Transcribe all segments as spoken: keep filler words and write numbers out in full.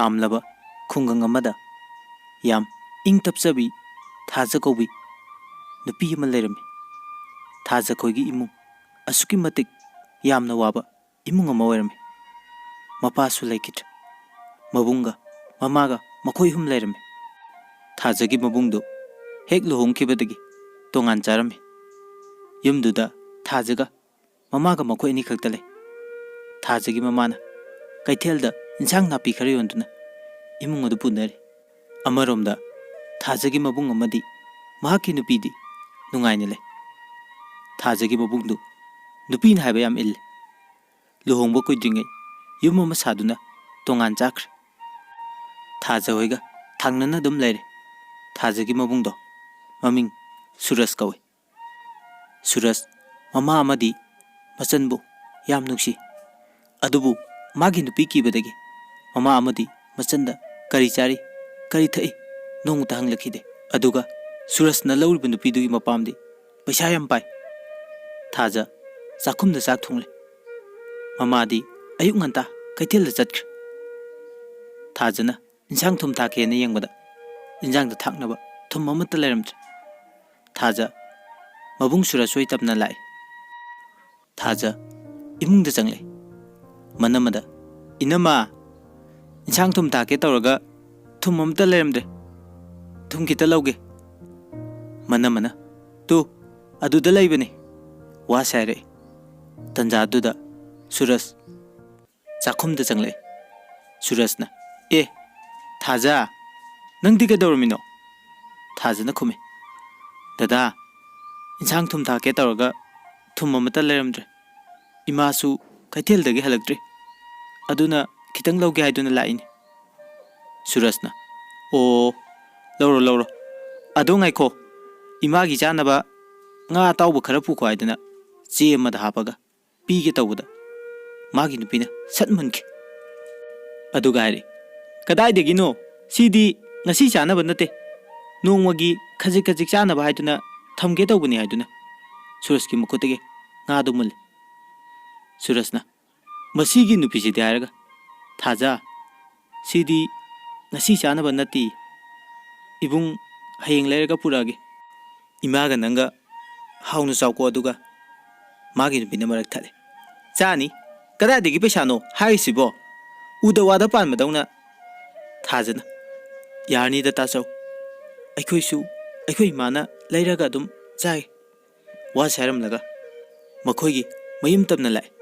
ꯌꯥꯝꯂꯕ ꯈꯨꯡꯒꯪ ꯑꯃꯗ ꯌꯥꯝ ꯏꯪ ꯇꯞꯆꯕꯤ ꯊꯥꯖ ꯀꯧꯕꯤ ꯅꯨꯄꯤ ꯑꯃ ꯂꯩꯔꯝꯃꯤ꯫ ꯊꯥꯖ ꯈꯣꯏꯒꯤ ꯏꯃꯨꯡ ꯑꯁꯨꯛꯀꯤ ꯃꯇꯤꯛ ꯌꯥꯝꯅ ꯋꯥꯕ ꯏꯃꯨꯡ ꯑꯃ ꯑꯣꯏꯔꯝꯃꯤ꯫ ꯃꯄꯥꯁꯨ ꯂꯩꯈꯤꯗ꯭ꯔꯦ꯫ ꯃꯕꯨꯡꯒ ꯃꯃꯥꯒ ꯃꯈꯣꯏ ꯑꯍꯨꯝ ꯂꯩꯔꯝꯃꯤ꯫ ꯊꯥꯖꯒꯤ ꯃꯕꯨꯡꯗꯨ ꯍꯦꯛ ꯂꯨꯍꯣꯡꯈꯤꯕꯗꯒꯤ ꯇꯣꯉꯥꯟ ꯆꯥꯔꯝꯃꯤ꯫ ꯌꯨꯝꯗꯨꯗ ꯊꯥꯖꯒ ꯃꯃꯥꯒ ꯃꯈꯣꯏ ꯑꯅꯤꯈꯛꯇ ꯂꯩ꯫ ꯊꯥꯖꯒꯤ ꯃꯃꯥꯅ ꯀꯩꯊꯦꯜꯗ ꯏꯟꯁꯥꯡ ꯅꯥꯄꯤ ꯈꯔ ꯌꯣꯟꯗꯨꯅ ꯏꯃꯨꯡ ꯑꯗꯨ ꯄꯨꯅꯔꯤ꯫ ꯑꯃꯔꯣꯝꯗ ꯊꯥꯖꯒꯤ ꯃꯕꯨꯡ ꯑꯃꯗꯤ ꯃꯍꯥꯛꯀꯤ ꯅꯨꯄꯤꯗꯤ ꯅꯨꯡꯉꯥꯏꯅ ꯂꯩ꯫ ꯊꯥꯖꯒꯤ ꯃꯕꯨꯡꯗꯨ ꯅꯨꯄꯤꯅ ꯍꯥꯏꯕ ꯌꯥꯝ ꯏꯜꯂꯤ꯫ ꯂꯨꯍꯣꯡꯕ ꯀꯨꯏꯗ꯭ꯔꯤꯉꯩ ꯌꯨꯝ ꯑꯃ ꯁꯥꯗꯨꯅ ꯇꯣꯉꯥꯟ ꯆꯥꯈ꯭ꯔꯦ꯫ ꯊꯥꯖ ꯍꯣꯏꯒ ꯊꯪꯅꯅ ꯑꯗꯨꯝ ꯂꯩꯔꯦ꯫ ꯊꯥꯖꯒꯤ ꯃꯕꯨꯡꯗꯣ ꯃꯃꯤꯡ ꯁꯨꯔꯖ ꯀꯧꯏ꯫ ꯁꯨꯔꯖ ꯃꯃꯥ ꯑꯃꯗꯤ ꯃꯆꯟꯕꯨ ꯌꯥꯝ ꯅꯨꯡꯁꯤ꯫ ꯑꯗꯨꯕꯨ ꯃꯥꯒꯤ ꯅꯨꯄꯤ ꯀꯤꯕꯗꯒꯤ ꯃꯃꯥ ꯑꯃꯗꯤ ꯃꯆꯟꯗ ꯀꯔꯤ ꯆꯥꯔꯤ, ꯀꯔꯤ ꯊꯛꯏ ꯅꯣꯡꯃꯇ ꯍꯪꯂꯛꯈꯤꯗꯦ꯫ ꯑꯗꯨꯒ ꯁꯨꯔꯖꯅ ꯂꯧꯔꯤꯕ ꯅꯨꯄꯤꯗꯨꯒꯤ ꯃꯄꯥꯝꯗꯤ ꯄꯩꯁꯥ ꯌꯥꯝ ꯄꯥꯏ꯫ ꯊꯥꯖ ꯆꯥꯛꯈꯨꯝꯗ ꯆꯥꯛ ꯊꯣꯡꯂꯤ꯫ ꯃꯃꯥꯗꯤ ꯑꯌꯨꯛ ꯉꯟꯇꯥ ꯀꯩꯊꯦꯜꯗ ꯆꯠꯈ꯭ꯔꯦ꯫ ꯊꯥꯖꯅ ꯏꯟꯁꯥꯡ ꯊꯨꯝ ꯊꯥꯛꯀꯦꯅ ꯌꯦꯡꯕꯗ ꯏꯟꯁꯥꯡꯗ ꯊꯥꯛꯅꯕ ꯊꯨꯝ ꯑꯃꯠꯇ ꯂꯩꯔꯝꯗ꯭ꯔꯦ꯫ ꯊꯥꯖ ꯃꯕꯨꯡ ꯁꯨꯔꯖ ꯍꯣꯏ ꯇꯞꯅ ꯂꯥꯛꯏ꯫ ꯊꯥꯖ ꯏꯃꯨꯡꯗ ꯆꯪꯂꯛꯏ꯫ ꯃꯅꯝꯃꯗ, "ꯏꯅꯝꯃ, ꯏꯟꯁꯥꯡ ꯊꯨꯝ ꯊꯥꯛꯀꯦ ꯇꯧꯔꯒ ꯊꯨꯝ ꯑꯃꯠꯇ ꯂꯩꯔꯝꯗ꯭ꯔꯦ꯫ ꯊꯨꯝ ꯈꯤꯇ ꯂꯧꯒꯦ꯫" ꯃꯅꯝꯃꯅ, "ꯇꯨ, ꯑꯗꯨꯗ ꯂꯩꯕꯅꯤ," ꯋꯥ ꯁꯥꯏꯔꯛꯏ꯫ ꯇꯟꯖꯥꯗꯨꯗ ꯁꯨꯔꯖ ꯆꯥꯛꯈꯨꯝꯗ ꯆꯪꯂꯛꯏ꯫ ꯁꯨꯔꯖꯅ, "ꯑꯦ, ꯊꯥꯖ, ꯅꯪꯗꯤ ꯀꯩꯗꯧꯔꯝꯃꯤꯅꯣ?" ꯊꯥꯖꯅ ꯈꯨꯝꯃꯤ, "ꯗꯗꯥ, ꯏꯟꯁꯥꯡ ꯊꯨꯝ ꯊꯥꯛꯀꯦ ꯇꯧꯔꯒ ꯊꯨꯝ ꯑꯃꯠꯇ ꯂꯩꯔꯝꯗ꯭ꯔꯦ꯫ ꯏꯃꯥꯁꯨ ꯀꯩꯊꯦꯜꯗꯒꯤ ꯍꯜꯂꯛꯇ꯭ꯔꯤ꯫ ꯑꯗꯨꯅ ꯈꯤꯇꯪ ꯂꯧꯒꯦ ꯍꯥꯏꯗꯨꯅ ꯂꯥꯛꯏꯅꯤ꯫" ꯁꯨꯔꯖꯅ, "ꯑꯣ, ꯂꯧꯔꯣ, ꯂꯧꯔꯣ꯫ ꯑꯗꯣ ꯉꯥꯏꯈꯣ, ꯏꯃꯥꯒꯤ ꯆꯥꯅꯕ ꯉꯥ ꯑꯇꯥꯎꯕ ꯈꯔ ꯄꯨꯈꯣ" ꯍꯥꯏꯗꯨꯅ ꯆꯦ ꯑꯃꯗ ꯍꯥꯞꯄꯒ ꯄꯤꯒꯦ ꯇꯧꯕꯗ ꯃꯥꯒꯤ ꯅꯨꯄꯤꯅ ꯁꯠ ꯃꯨꯟꯈꯤ꯫ ꯑꯗꯨꯒ ꯍꯥꯏꯔꯛꯏ, "ꯀꯗꯥꯏꯗꯒꯤꯅꯣ? ꯁꯤꯗꯤ ꯉꯁꯤ ꯆꯥꯅꯕ ꯅꯠꯇꯦ꯫ ꯅꯣꯡꯃꯒꯤ ꯈꯖꯤꯛ ꯈꯖꯤꯛ ꯆꯥꯅꯕ ꯍꯥꯏꯗꯨꯅ ꯊꯝꯒꯦ ꯇꯧꯕꯅꯤ" ꯍꯥꯏꯗꯨꯅ ꯁꯨꯔꯖꯀꯤ ꯃꯈꯨꯠꯇꯒꯤ ꯉꯥꯗꯨ ꯃꯨꯜꯂꯤ꯫ ꯁꯨꯔꯖꯅ, "ꯃꯁꯤꯒꯤ ꯅꯨꯄꯤꯁꯤꯗꯤ" ꯍꯥꯏꯔꯒ, "ꯊꯥꯖ, "ꯁꯤꯗꯤ ꯉꯁꯤ ꯆꯥꯅꯕ ꯅꯠꯇꯦ꯫ ꯏꯕꯨꯡ, ꯍꯌꯦꯡ ꯂꯩꯔꯒ ꯄꯨꯔꯛꯑꯒꯦ꯫ ꯏꯃꯥꯒ ꯅꯪꯒ ꯍꯥꯎꯅ ꯆꯥꯎꯀꯣ꯫" ꯑꯗꯨꯒ ꯃꯥꯒꯤ ꯅꯨꯄꯤꯅ ꯃꯔꯛ ꯊꯠꯂꯦ꯫ "ꯆꯥꯅꯤ꯫ ꯀꯗꯥꯏꯗꯒꯤ ꯄꯩꯁꯥꯅꯣ ꯍꯥꯏꯔꯤꯁꯤꯕꯣ? ꯎꯗ ꯋꯥꯗ ꯄꯥꯟꯕꯗꯧꯅ꯫" ꯊꯥꯖꯅ, "ꯌꯥꯔꯅꯤꯗ ꯇꯥꯆꯧ꯫ ꯑꯩꯈꯣꯏꯁꯨ ꯑꯩꯈꯣꯏ ꯏꯃꯥꯅ ꯂꯩꯔꯒ ꯑꯗꯨꯝ ꯆꯥꯏ꯫" ꯋꯥꯁꯦ ꯍꯥꯏꯔꯝꯂꯒ ꯃꯈꯣꯏꯒꯤ ꯃꯌꯨꯝ ꯇꯝꯅ ꯂꯥꯛꯑꯦ꯫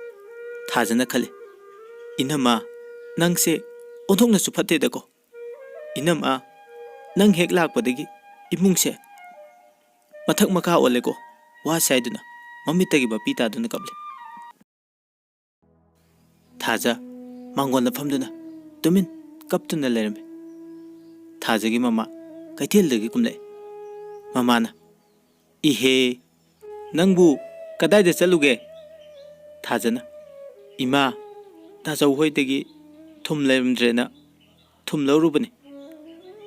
ꯊꯥꯖꯅ ꯈꯜꯂꯤ, "ꯏꯅꯝꯃ, ꯅꯪꯁꯦ ꯑꯣꯟꯊꯣꯛꯅꯁꯨ ꯐꯠꯇꯦꯗꯀꯣ꯫ ꯏꯅꯝꯃ, ꯅꯪ ꯍꯦꯛ ꯂꯥꯛꯄꯗꯒꯤ ꯏꯃꯨꯡꯁꯦ ꯃꯊꯛ ꯃꯈꯥ ꯑꯣꯜꯂꯦꯀꯣ꯫" ꯋꯥꯁꯦ ꯍꯥꯏꯗꯨꯅ ꯃꯃꯤꯠꯇꯒꯤ ꯃꯄꯤ ꯇꯥꯗꯨꯅ ꯀꯞꯂꯦ꯫ ꯊꯥꯖ ꯃꯥꯡꯒꯣꯟꯗ ꯐꯝꯗꯨꯅ ꯇꯨꯃꯤꯟ ꯀꯞꯇꯨꯅ ꯂꯩꯔꯝꯃꯤ꯫ ꯊꯥꯖꯒꯤ ꯃꯃꯥ ꯀꯩꯊꯦꯜꯗꯒꯤ ꯀꯨꯝꯂꯛꯏ꯫ ꯃꯃꯥꯅ, "ꯏꯍꯦ, ꯅꯪꯕꯨ ꯀꯗꯥꯏꯗ ꯆꯠꯂꯨꯒꯦ?" ꯊꯥꯖꯅ, "ꯏꯃꯥ, ꯇꯥꯆꯧ ꯍꯣꯏꯗꯒꯤ ꯊꯨꯝ ꯂꯩꯔꯝꯗ꯭ꯔꯦꯅ ꯊꯨꯝ ꯂꯧꯔꯨꯕꯅꯤ꯫"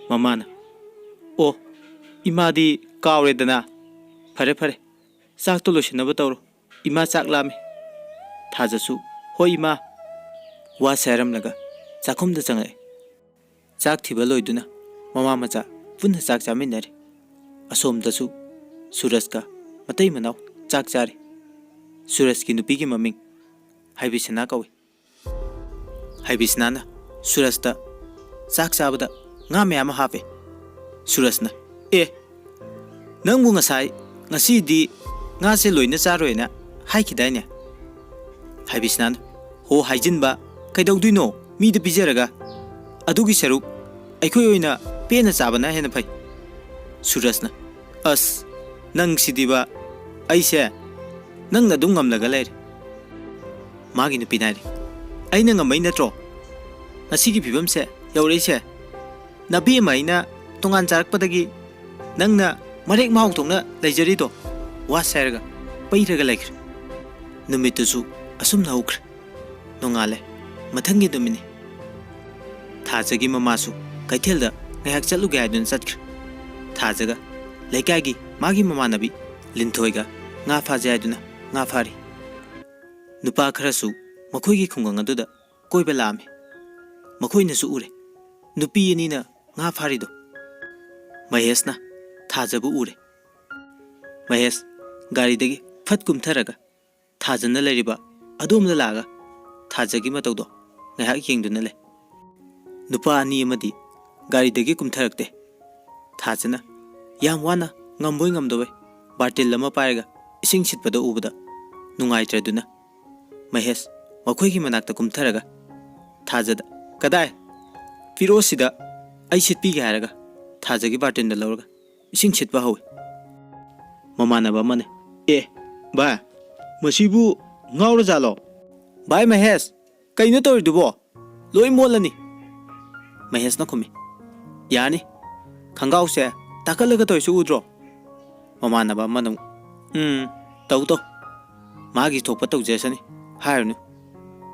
ꯃꯃꯥꯅ, "ꯑꯣ, ꯏꯃꯥꯗꯤ ꯀꯥꯎꯔꯦꯗꯅ꯫ ꯐꯔꯦ, ꯐꯔꯦ, ꯆꯥꯛꯇꯣ ꯂꯣꯏꯁꯤꯟꯅꯕ ꯇꯧꯔꯣ꯫ ꯏꯃꯥ ꯆꯥꯛ ꯂꯥꯝꯃꯤ꯫" ꯊꯥꯖꯁꯨ, "ꯍꯣꯏ ꯏꯃꯥ꯫" ꯋꯥꯁꯦ ꯍꯥꯏꯔꯝꯂꯒ ꯆꯥꯛꯈꯨꯝꯗ ꯆꯪꯂꯛꯏ꯫ ꯆꯥꯛ ꯊꯤꯕ ꯂꯣꯏꯗꯨꯅ ꯃꯃꯥ ꯃꯆꯥ ꯄꯨꯟꯅ ꯆꯥꯛ ꯆꯥꯃꯤꯟꯅꯔꯤ꯫ ꯑꯁꯣꯝꯗꯁꯨ ꯁꯨꯔꯖꯀ ꯃꯇꯩ ꯃꯅꯥꯎ ꯆꯥꯛ ꯆꯥꯔꯤ꯫ ꯁꯨꯔꯖꯀꯤ ꯅꯨꯄꯤꯒꯤ ꯃꯃꯤꯡ ꯍꯥꯏꯕꯤꯁꯅꯥ ꯀꯧꯏ꯫ ꯍꯥꯏꯕꯤꯁꯅꯥꯅ ꯁꯨꯔꯖꯇ ꯆꯥꯛ ꯆꯥꯕꯗ ꯉꯥ ꯃꯌꯥꯝ ꯑꯃ ꯍꯥꯞꯄꯦ꯫ ꯁꯨꯔꯖꯅ, "ꯑꯦ, ꯅꯪꯕꯨ ꯉꯁꯥꯏ, ꯉꯁꯤꯗꯤ ꯉꯥꯁꯦ ꯂꯣꯏꯅ ꯆꯥꯔꯣꯏꯅ ꯍꯥꯏꯈꯤꯗꯥꯏꯅꯦ?" ꯍꯥꯏꯕꯤꯁꯅꯥꯅ, "ꯍꯣ, ꯍꯥꯏꯖꯤꯟꯕ ꯀꯩꯗꯧꯗꯣꯏꯅꯣ ꯃꯤꯗ ꯄꯤꯖꯔꯒ? ꯑꯗꯨꯒꯤ ꯁꯔꯨꯛ ꯑꯩꯈꯣꯏ ꯑꯣꯏꯅ ꯄꯦꯟꯅ ꯆꯥꯕꯅ ꯍꯦꯟꯅ ꯐꯩ꯫" ꯁꯨꯔꯖꯅ, "ꯑꯁ, ꯅꯪꯁꯤꯗꯤꯕ, ꯑꯩꯁꯦ ꯅꯪꯅ ꯑꯗꯨꯝ ꯉꯝꯂꯒ ꯂꯩꯔꯦ꯫" ꯃꯥꯒꯤ ꯅꯨꯄꯤꯅ ꯍꯥꯏꯔꯤ, "ꯑꯩꯅ ꯉꯝꯃꯩ ꯅꯠꯇ꯭ꯔꯣ ꯉꯁꯤꯒꯤ ꯐꯤꯕꯝꯁꯦ ꯌꯧꯔꯛꯏꯁꯦ? ꯅꯕꯦꯝꯃ ꯑꯩꯅ ꯇꯣꯉꯥꯟ ꯆꯥꯔꯛꯄꯗꯒꯤ ꯅꯪꯅ ꯃꯔꯦꯛ ꯃꯍꯥꯎ ꯊꯣꯛꯅ ꯂꯩꯖꯔꯤꯗꯣ?" ꯋꯥꯁꯦ ꯍꯥꯏꯔꯒ ꯄꯩꯔꯒ ꯂꯩꯈ꯭ꯔꯦ꯫ ꯅꯨꯃꯤꯠꯇꯨꯁꯨ ꯑꯁꯨꯝꯅ ꯍꯧꯈ꯭ꯔꯦ꯫ ꯅꯣꯡꯉꯥꯜꯂꯦ꯫ ꯃꯊꯪꯒꯤ ꯅꯨꯃꯤꯠꯅꯤ꯫ ꯊꯥꯖꯒꯤ ꯃꯃꯥꯁꯨ ꯀꯩꯊꯦꯜꯗ ꯉꯥꯏꯍꯥꯛ ꯆꯠꯂꯨꯒꯦ ꯍꯥꯏꯗꯨꯅ ꯆꯠꯈ꯭ꯔꯦ꯫ ꯊꯥꯖꯒ ꯂꯩꯀꯥꯏꯒꯤ ꯃꯥꯒꯤ ꯃꯃꯥꯟꯅꯕꯤ ꯂꯤꯟꯊꯣꯏꯒ ꯉꯥ ꯐꯥꯖꯦ ꯍꯥꯏꯗꯨꯅ ꯉꯥ ꯐꯥꯔꯤ꯫ ꯅꯨꯄꯥ ꯈꯔꯁꯨ ꯃꯈꯣꯏꯒꯤ ꯈꯨꯡꯒꯪ ꯑꯗꯨꯗ ꯀꯣꯏꯕ ꯂꯥꯛꯑꯝꯃꯤ꯫ ꯃꯈꯣꯏꯅꯁꯨ ꯎꯔꯦ꯫ ꯅꯨꯄꯤ ꯑꯅꯤꯅ ꯉꯥ ꯐꯥꯔꯤꯗꯣ꯫ ꯃꯍꯦꯁꯅ ꯊꯥꯖꯕꯨ ꯎꯔꯦ꯫ ꯃꯍꯦꯁ ꯒꯥꯔꯤꯗꯒꯤ ꯐꯠ ꯀꯨꯝꯊꯔꯒ ꯊꯥꯖꯅ ꯂꯩꯔꯤꯕ ꯑꯗꯣꯝꯗ ꯂꯥꯛꯑꯒ ꯊꯥꯖꯒꯤ ꯃꯇꯧꯗꯣ ꯉꯥꯏꯍꯥꯛ ꯌꯦꯡꯗꯨꯅ ꯂꯩ꯫ ꯅꯨꯄꯥ ꯑꯅꯤ ꯑꯃꯗꯤ ꯒꯥꯔꯤꯗꯒꯤ ꯀꯨꯝꯊꯔꯛꯇꯦ꯫ ꯊꯥꯖꯅ ꯌꯥꯝ ꯋꯥꯅ ꯉꯝꯕꯣꯏ ꯉꯝꯗꯕꯣꯏ ꯕꯥꯔꯇꯤꯜ ꯑꯃ ꯄꯥꯏꯔꯒ ꯏꯁꯤꯡ ꯁꯤꯠꯄꯗ ꯎꯕꯗ ꯅꯨꯡꯉꯥꯏꯇ꯭ꯔꯗꯨꯅ ꯃꯍꯦꯁ ꯃꯈꯣꯏꯒꯤ ꯃꯅꯥꯛꯇ ꯀꯨꯝꯊꯔꯒ ꯊꯥꯖꯗ, "ꯀꯗꯥꯏ? ꯄꯤꯔꯛꯑꯣ ꯁꯤꯗ, ꯑꯩ ꯁꯤꯠꯄꯤꯒꯦ" ꯍꯥꯏꯔꯒ ꯊꯥꯖꯒꯤ ꯕꯥꯔꯇꯤꯟꯗ ꯂꯧꯔꯒ ꯏꯁꯤꯡ ꯁꯤꯠꯄ ꯍꯧꯏ꯫ ꯃꯃꯥꯟꯅꯕ ꯑꯃꯅ, "ꯑꯦ ꯚꯥꯏ, ꯃꯁꯤꯕꯨ ꯉꯥꯎꯔꯖꯥꯠꯂꯣ?" "ꯚꯥꯏ ꯃꯍꯦꯁ, ꯀꯩꯅꯣ ꯇꯧꯔꯤꯗꯨꯕꯣ? ꯂꯣꯏ ꯃꯣꯠꯂꯅꯤ!" ꯃꯍꯦꯁꯅ ꯈꯨꯝꯃꯤ꯫ "ꯌꯥꯅꯤ, ꯈꯪꯒꯥꯎꯁꯦ ꯇꯥꯈꯠꯂꯒ ꯇꯧꯔꯤꯁꯤ ꯎꯗ꯭ꯔꯣ?" ꯃꯃꯥꯟꯅꯕ ꯑꯃꯅ ꯑꯃꯨꯛ, "ꯎꯝ, ꯇꯧ ꯇꯧ, ꯃꯥꯒꯤ ꯊꯣꯛꯄ ꯇꯧꯖꯁꯅꯤ, ꯍꯥꯏꯔꯨꯅꯨ꯫"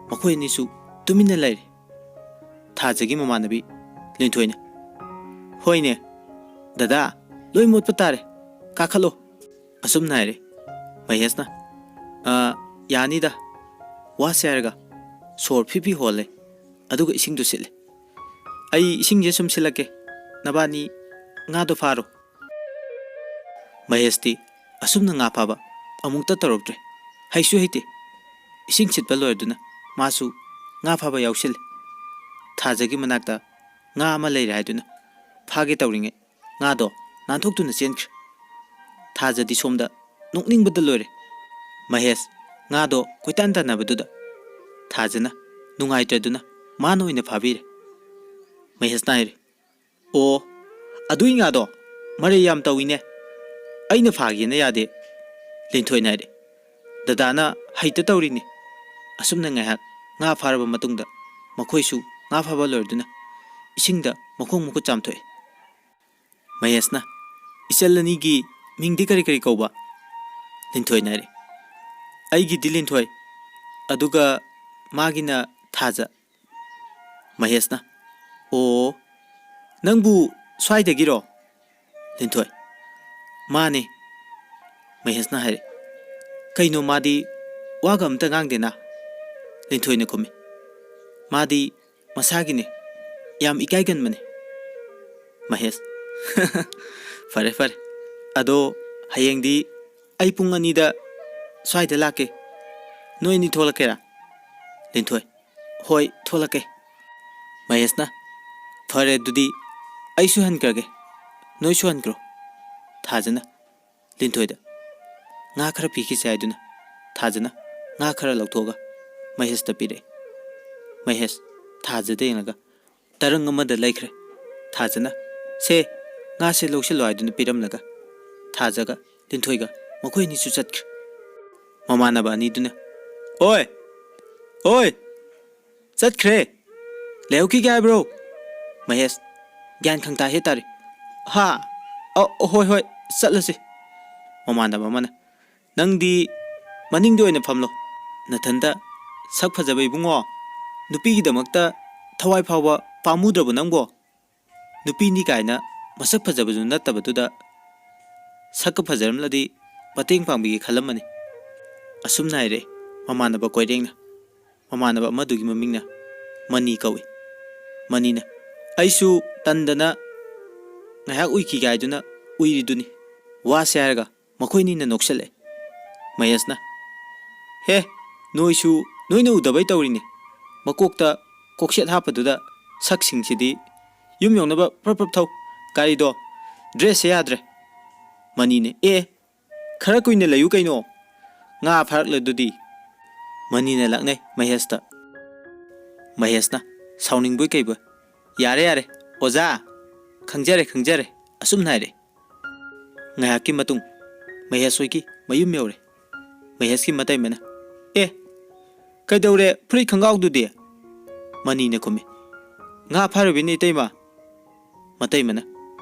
ꯃꯈꯣꯏ ꯑꯅꯤꯁꯨ ꯇꯨꯃꯤꯟꯅ ꯂꯩꯔꯦ꯫ ꯊꯥꯖꯒꯤ ꯃꯃꯥꯟꯅꯕꯤ ꯂꯤꯟꯊꯣꯏꯅ, "ꯍꯣꯏꯅꯦ ꯗꯗꯥ, ꯂꯣꯏ ꯃꯣꯠꯄ ꯇꯥꯔꯦ, ꯀꯥꯈꯠꯂꯣ꯫" ꯑꯁꯨꯝꯅ ꯍꯥꯏꯔꯦ꯫ ꯃꯍꯦꯁꯅ, "ꯑ, ꯌꯥꯅꯤꯗ, ꯋꯥꯁꯦ" ꯍꯥꯏꯔꯒ ꯁꯣꯔ ꯐꯤ ꯐꯤ ꯍꯣꯜꯂꯦ, ꯑꯗꯨꯒ ꯏꯁꯤꯡꯗꯨ ꯁꯤꯠꯂꯦ꯫ "ꯑꯩ ꯏꯁꯤꯡꯁꯦ ꯁꯨꯝ ꯁꯤꯜꯂꯛꯀꯦ, ꯅꯕꯥꯅꯤ ꯉꯥꯗꯣ ꯐꯥꯔꯣ꯫" ꯃꯍꯦꯁꯇꯤ ꯑꯁꯨꯝꯅ ꯉꯥ ꯐꯥꯕ ꯑꯃꯨꯛꯇ ꯇꯧꯔꯛꯇ꯭ꯔꯦ꯫ ꯍꯩꯁꯨ ꯍꯩꯇꯦ꯫ ꯏꯁꯤꯡ ꯁꯤꯠꯄ ꯂꯣꯏꯔꯗꯨꯅ ꯃꯥꯁꯨ ꯉꯥ ꯐꯥꯕ ꯌꯥꯎꯁꯤꯜꯂꯦ꯫ ꯊꯥꯖꯒꯤ ꯃꯅꯥꯛꯇ ꯉꯥ ꯑꯃ ꯂꯩꯔꯦ ꯍꯥꯏꯗꯨꯅ ꯐꯥꯒꯦ ꯇꯧꯔꯤꯉꯩ ꯉꯥꯗꯣ ꯅꯥꯟꯊꯣꯛꯇꯨꯅ ꯆꯦꯟꯈ꯭ꯔꯦ꯫ ꯊꯥꯖꯗꯤ ꯁꯣꯝꯗ ꯅꯣꯛꯅꯤꯡꯕꯗ ꯂꯣꯏꯔꯦ꯫ ꯃꯍꯦꯁ ꯉꯥꯗꯣ ꯀꯣꯏꯇꯥꯟ ꯇꯥꯟꯅꯕꯗꯨꯗ ꯊꯥꯖꯅ ꯅꯨꯡꯉꯥꯏꯇ꯭ꯔꯗꯨꯅ ꯃꯥꯅ ꯑꯣꯏꯅ ꯐꯥꯕꯤꯔꯦ꯫ ꯃꯍꯦꯁꯅ ꯍꯥꯏꯔꯦ, "ꯑꯣ, ꯑꯗꯨꯏ ꯉꯥꯗꯣ ꯃꯔꯩ ꯌꯥꯝ ꯇꯧꯏꯅꯦ꯫ ꯑꯩꯅ ꯐꯥꯒꯦꯅ ꯌꯥꯗꯦ꯫" ꯂꯤꯟꯊꯣꯏꯅ ꯍꯥꯏꯔꯦ, "ꯗꯗꯥꯅ ꯍꯩꯇ ꯇꯧꯔꯤꯅꯤ꯫" ꯑꯁꯨꯝꯅ ꯉꯥꯏꯍꯥꯛ ꯉꯥ ꯐꯥꯔꯕ ꯃꯇꯨꯡꯗ ꯃꯈꯣꯏꯁꯨ ꯉꯥ ꯐꯥꯕ ꯂꯣꯏꯔꯗꯨꯅ ꯏꯁꯤꯡꯗ ꯃꯈꯣꯡ ꯃꯈꯨꯠ ꯆꯥꯝꯊꯣꯛꯑꯦ꯫ ꯃꯍꯦꯁꯅ, "ꯏꯆꯜ ꯑꯅꯤꯒꯤ ꯃꯤꯡꯗꯤ ꯀꯔꯤ ꯀꯔꯤ ꯀꯧꯕ?" ꯂꯤꯟꯊꯣꯏꯅ ꯍꯥꯏꯔꯦ, "ꯑꯩꯒꯤꯗꯤ ꯂꯤꯟꯊꯣꯏ, ꯑꯗꯨꯒ ꯃꯥꯒꯤꯅ ꯊꯥꯖ꯫" ꯃꯍꯦꯁꯅ, "ꯑꯣ, ꯅꯪꯕꯨ ꯁ꯭ꯋꯥꯏꯗꯒꯤꯔꯣ?" ꯂꯤꯟꯊꯣꯏ, "ꯃꯥꯅꯦ꯫" ꯃꯍꯦꯁꯅ ꯍꯥꯏꯔꯦ, "ꯀꯩꯅꯣ ꯃꯥꯗꯤ ꯋꯥꯒ ꯑꯝꯇ ꯉꯥꯡꯗꯦꯅ?" ꯂꯤꯟꯊꯣꯏꯅ ꯈꯨꯝꯃꯤ, "ꯃꯥꯗꯤ ꯃꯁꯥꯒꯤꯅꯦ, ꯌꯥꯝ ꯏꯀꯥꯏꯒꯟꯕꯅꯦ꯫ ꯃꯍꯦꯁ, "ꯐꯔꯦ, ꯐꯔꯦ, ꯑꯗꯣ ꯍꯌꯦꯡꯗꯤ ꯑꯩ ꯄꯨꯡ ꯑꯅꯤꯗ ꯁ꯭ꯋꯥꯏꯗ ꯂꯥꯛꯀꯦ꯫ ꯅꯣꯏ ꯑꯅꯤ ꯊꯣꯛꯂꯛꯀꯦꯔꯥ?" ꯂꯤꯟꯊꯣꯏ, "ꯍꯣꯏ, ꯊꯣꯛꯂꯛꯀꯦ꯫" ꯃꯍꯦꯁꯅ, "ꯐꯔꯦ, ꯑꯗꯨꯗꯤ ꯑꯩꯁꯨ ꯍꯟꯈ꯭ꯔꯒꯦ, ꯅꯣꯏꯁꯨ ꯍꯟꯈ꯭ꯔꯣ꯫" ꯊꯥꯖꯅ ꯂꯤꯟꯊꯣꯏꯗ ꯉꯥ ꯈꯔ ꯄꯤꯈꯤꯁꯦ ꯍꯥꯏꯗꯨꯅ ꯊꯥꯖꯅ ꯉꯥ ꯈꯔ ꯂꯧꯊꯣꯛꯑꯒ ꯃꯍꯦꯁꯇ ꯄꯤꯔꯛꯑꯦ꯫ ꯃꯍꯦꯁ ꯊꯥꯖꯗ ꯌꯦꯡꯂꯒ ꯇꯔꯪ ꯑꯃꯗ ꯂꯩꯈ꯭ꯔꯦ꯫ ꯊꯥꯖꯅ, "ꯁꯦ, ꯉꯥꯁꯦ ꯂꯧꯁꯤꯜꯂꯣ" ꯍꯥꯏꯗꯨꯅ ꯄꯤꯔꯝꯂꯒ ꯊꯥꯖꯒ ꯂꯤꯟꯊꯣꯏꯒ ꯃꯈꯣꯏ ꯑꯅꯤꯁꯨ ꯆꯠꯈ꯭ꯔꯦ꯫ ꯃꯃꯥꯟꯅꯕ ꯑꯅꯤꯗꯨꯅ, "ꯑꯣꯏ, ꯑꯣꯏ, ꯆꯠꯈ꯭ꯔꯦ, ꯂꯩꯍꯧꯈꯤꯒꯦ ꯍꯥꯏꯕ꯭ꯔꯣ?" ꯃꯍꯦꯁ ꯒ꯭ꯌꯥꯟ ꯈꯪꯇꯥ ꯍꯦ ꯇꯥꯔꯦ꯫ "ꯍꯥ? ꯑ, ꯍꯣꯏ, ꯍꯣꯏ, ꯆꯠꯂꯁꯤ꯫" ꯃꯃꯥꯟꯅꯕ ꯑꯃꯅ, "ꯅꯪꯗꯤ ꯃꯅꯤꯡꯗ ꯑꯣꯏꯅ ꯐꯝꯂꯣ, ꯅꯊꯟꯇ ꯁꯛ ꯐꯖꯕ ꯏꯕꯨꯡꯉꯣ, ꯅꯨꯄꯤꯒꯤꯗꯃꯛꯇ ꯊꯋꯥꯏ ꯐꯥꯎꯕ ꯄꯥꯝꯃꯨꯗ꯭ꯔꯕꯣ ꯅꯪꯕꯣ? ꯅꯨꯄꯤꯅꯤ ꯀꯥꯏꯅ ꯃꯁꯛ ꯐꯖꯕꯁꯨ ꯅꯠꯇꯕꯗꯨꯗ ꯁꯛꯀ ꯐꯖꯔꯝꯂꯗꯤ ꯃꯇꯦꯡ ꯄꯥꯡꯕꯤꯒꯦ ꯈꯜꯂꯝꯕꯅꯤ꯫" ꯑꯁꯨꯝꯅ ꯍꯥꯏꯔꯛꯑꯦ ꯃꯃꯥꯟꯅꯕ ꯀꯣꯏꯔꯦꯡꯅ꯫ ꯃꯃꯥꯟꯅꯕ ꯑꯃꯗꯨꯒꯤ ꯃꯃꯤꯡꯅ ꯃꯅꯤ ꯀꯧꯏ꯫ ꯃꯅꯤꯅ, "ꯑꯩꯁꯨ ꯇꯟꯗꯅ ꯉꯥꯏꯍꯥꯛ ꯎꯏꯈꯤꯒꯦ ꯍꯥꯏꯗꯨꯅ ꯎꯏꯔꯤꯗꯨꯅꯤ꯫ ꯋꯥꯁꯦ" ꯍꯥꯏꯔꯒ ꯃꯈꯣꯏꯅꯤꯅ ꯅꯣꯛꯁꯜꯂꯛꯑꯦ꯫ ꯃꯍꯦꯁꯅ, "ꯍꯦ, ꯅꯣꯏꯁꯨ ꯅꯣꯏꯅ ꯎꯗꯕꯩ ꯇꯧꯔꯤꯅꯦ꯫ ꯃꯀꯣꯛꯇ ꯀꯣꯛꯁꯦꯠ ꯍꯥꯞꯄꯗꯨꯗ ꯁꯛꯁꯤꯡꯁꯤꯗꯤ꯫ ꯌꯨꯝ ꯌꯧꯅꯕ ꯄ꯭ꯔꯞ ꯄ꯭ꯔꯞ ꯊꯧ꯫ ꯒꯥꯔꯤꯗꯣ, ꯗ꯭ꯔꯦꯁꯁꯦ ꯌꯥꯗ꯭ꯔꯦ꯫" ꯃꯅꯤꯅ, "ꯑꯦ, ꯈꯔ ꯀꯨꯏꯅ ꯂꯩꯌꯨ ꯀꯩꯅꯣ꯫ ꯉꯥ ꯐꯥꯔꯛꯂꯗꯨꯗꯤ꯫" ꯃꯅꯤꯅ ꯂꯛꯅꯩ ꯃꯍꯦꯁꯇ꯫ ꯃꯍꯦꯁꯅ ꯁꯥꯎꯅꯤꯡꯕꯣꯏ ꯀꯩꯕꯣꯏ, "ꯌꯥꯔꯦ, ꯌꯥꯔꯦ, ꯑꯣꯖꯥ, ꯈꯪꯖꯔꯦ, ꯈꯪꯖꯔꯦ", ꯑꯁꯨꯝꯅ ꯍꯥꯏꯔꯛꯑꯦ꯫ ꯉꯥꯏꯍꯥꯛꯀꯤ ꯃꯇꯨꯡ ꯃꯍꯦꯁ ꯍꯣꯏꯒꯤ ꯃꯌꯨꯝ ꯌꯧꯔꯦ꯫ ꯃꯍꯦꯁꯀꯤ ꯃꯇꯩꯃꯅ, "ꯑꯦ, ꯀꯩꯗꯧꯔꯦ ꯐꯨꯔꯤꯠ ꯈꯣꯡꯒ꯭ꯔꯥꯎꯗꯨꯗꯤ?" ꯃꯅꯤꯅ ꯈꯨꯝꯃꯤ, "ꯉꯥ ꯐꯥꯔꯨꯕꯤꯅꯦ ꯏꯇꯩꯃ꯫" ꯃꯇꯩꯃꯅ,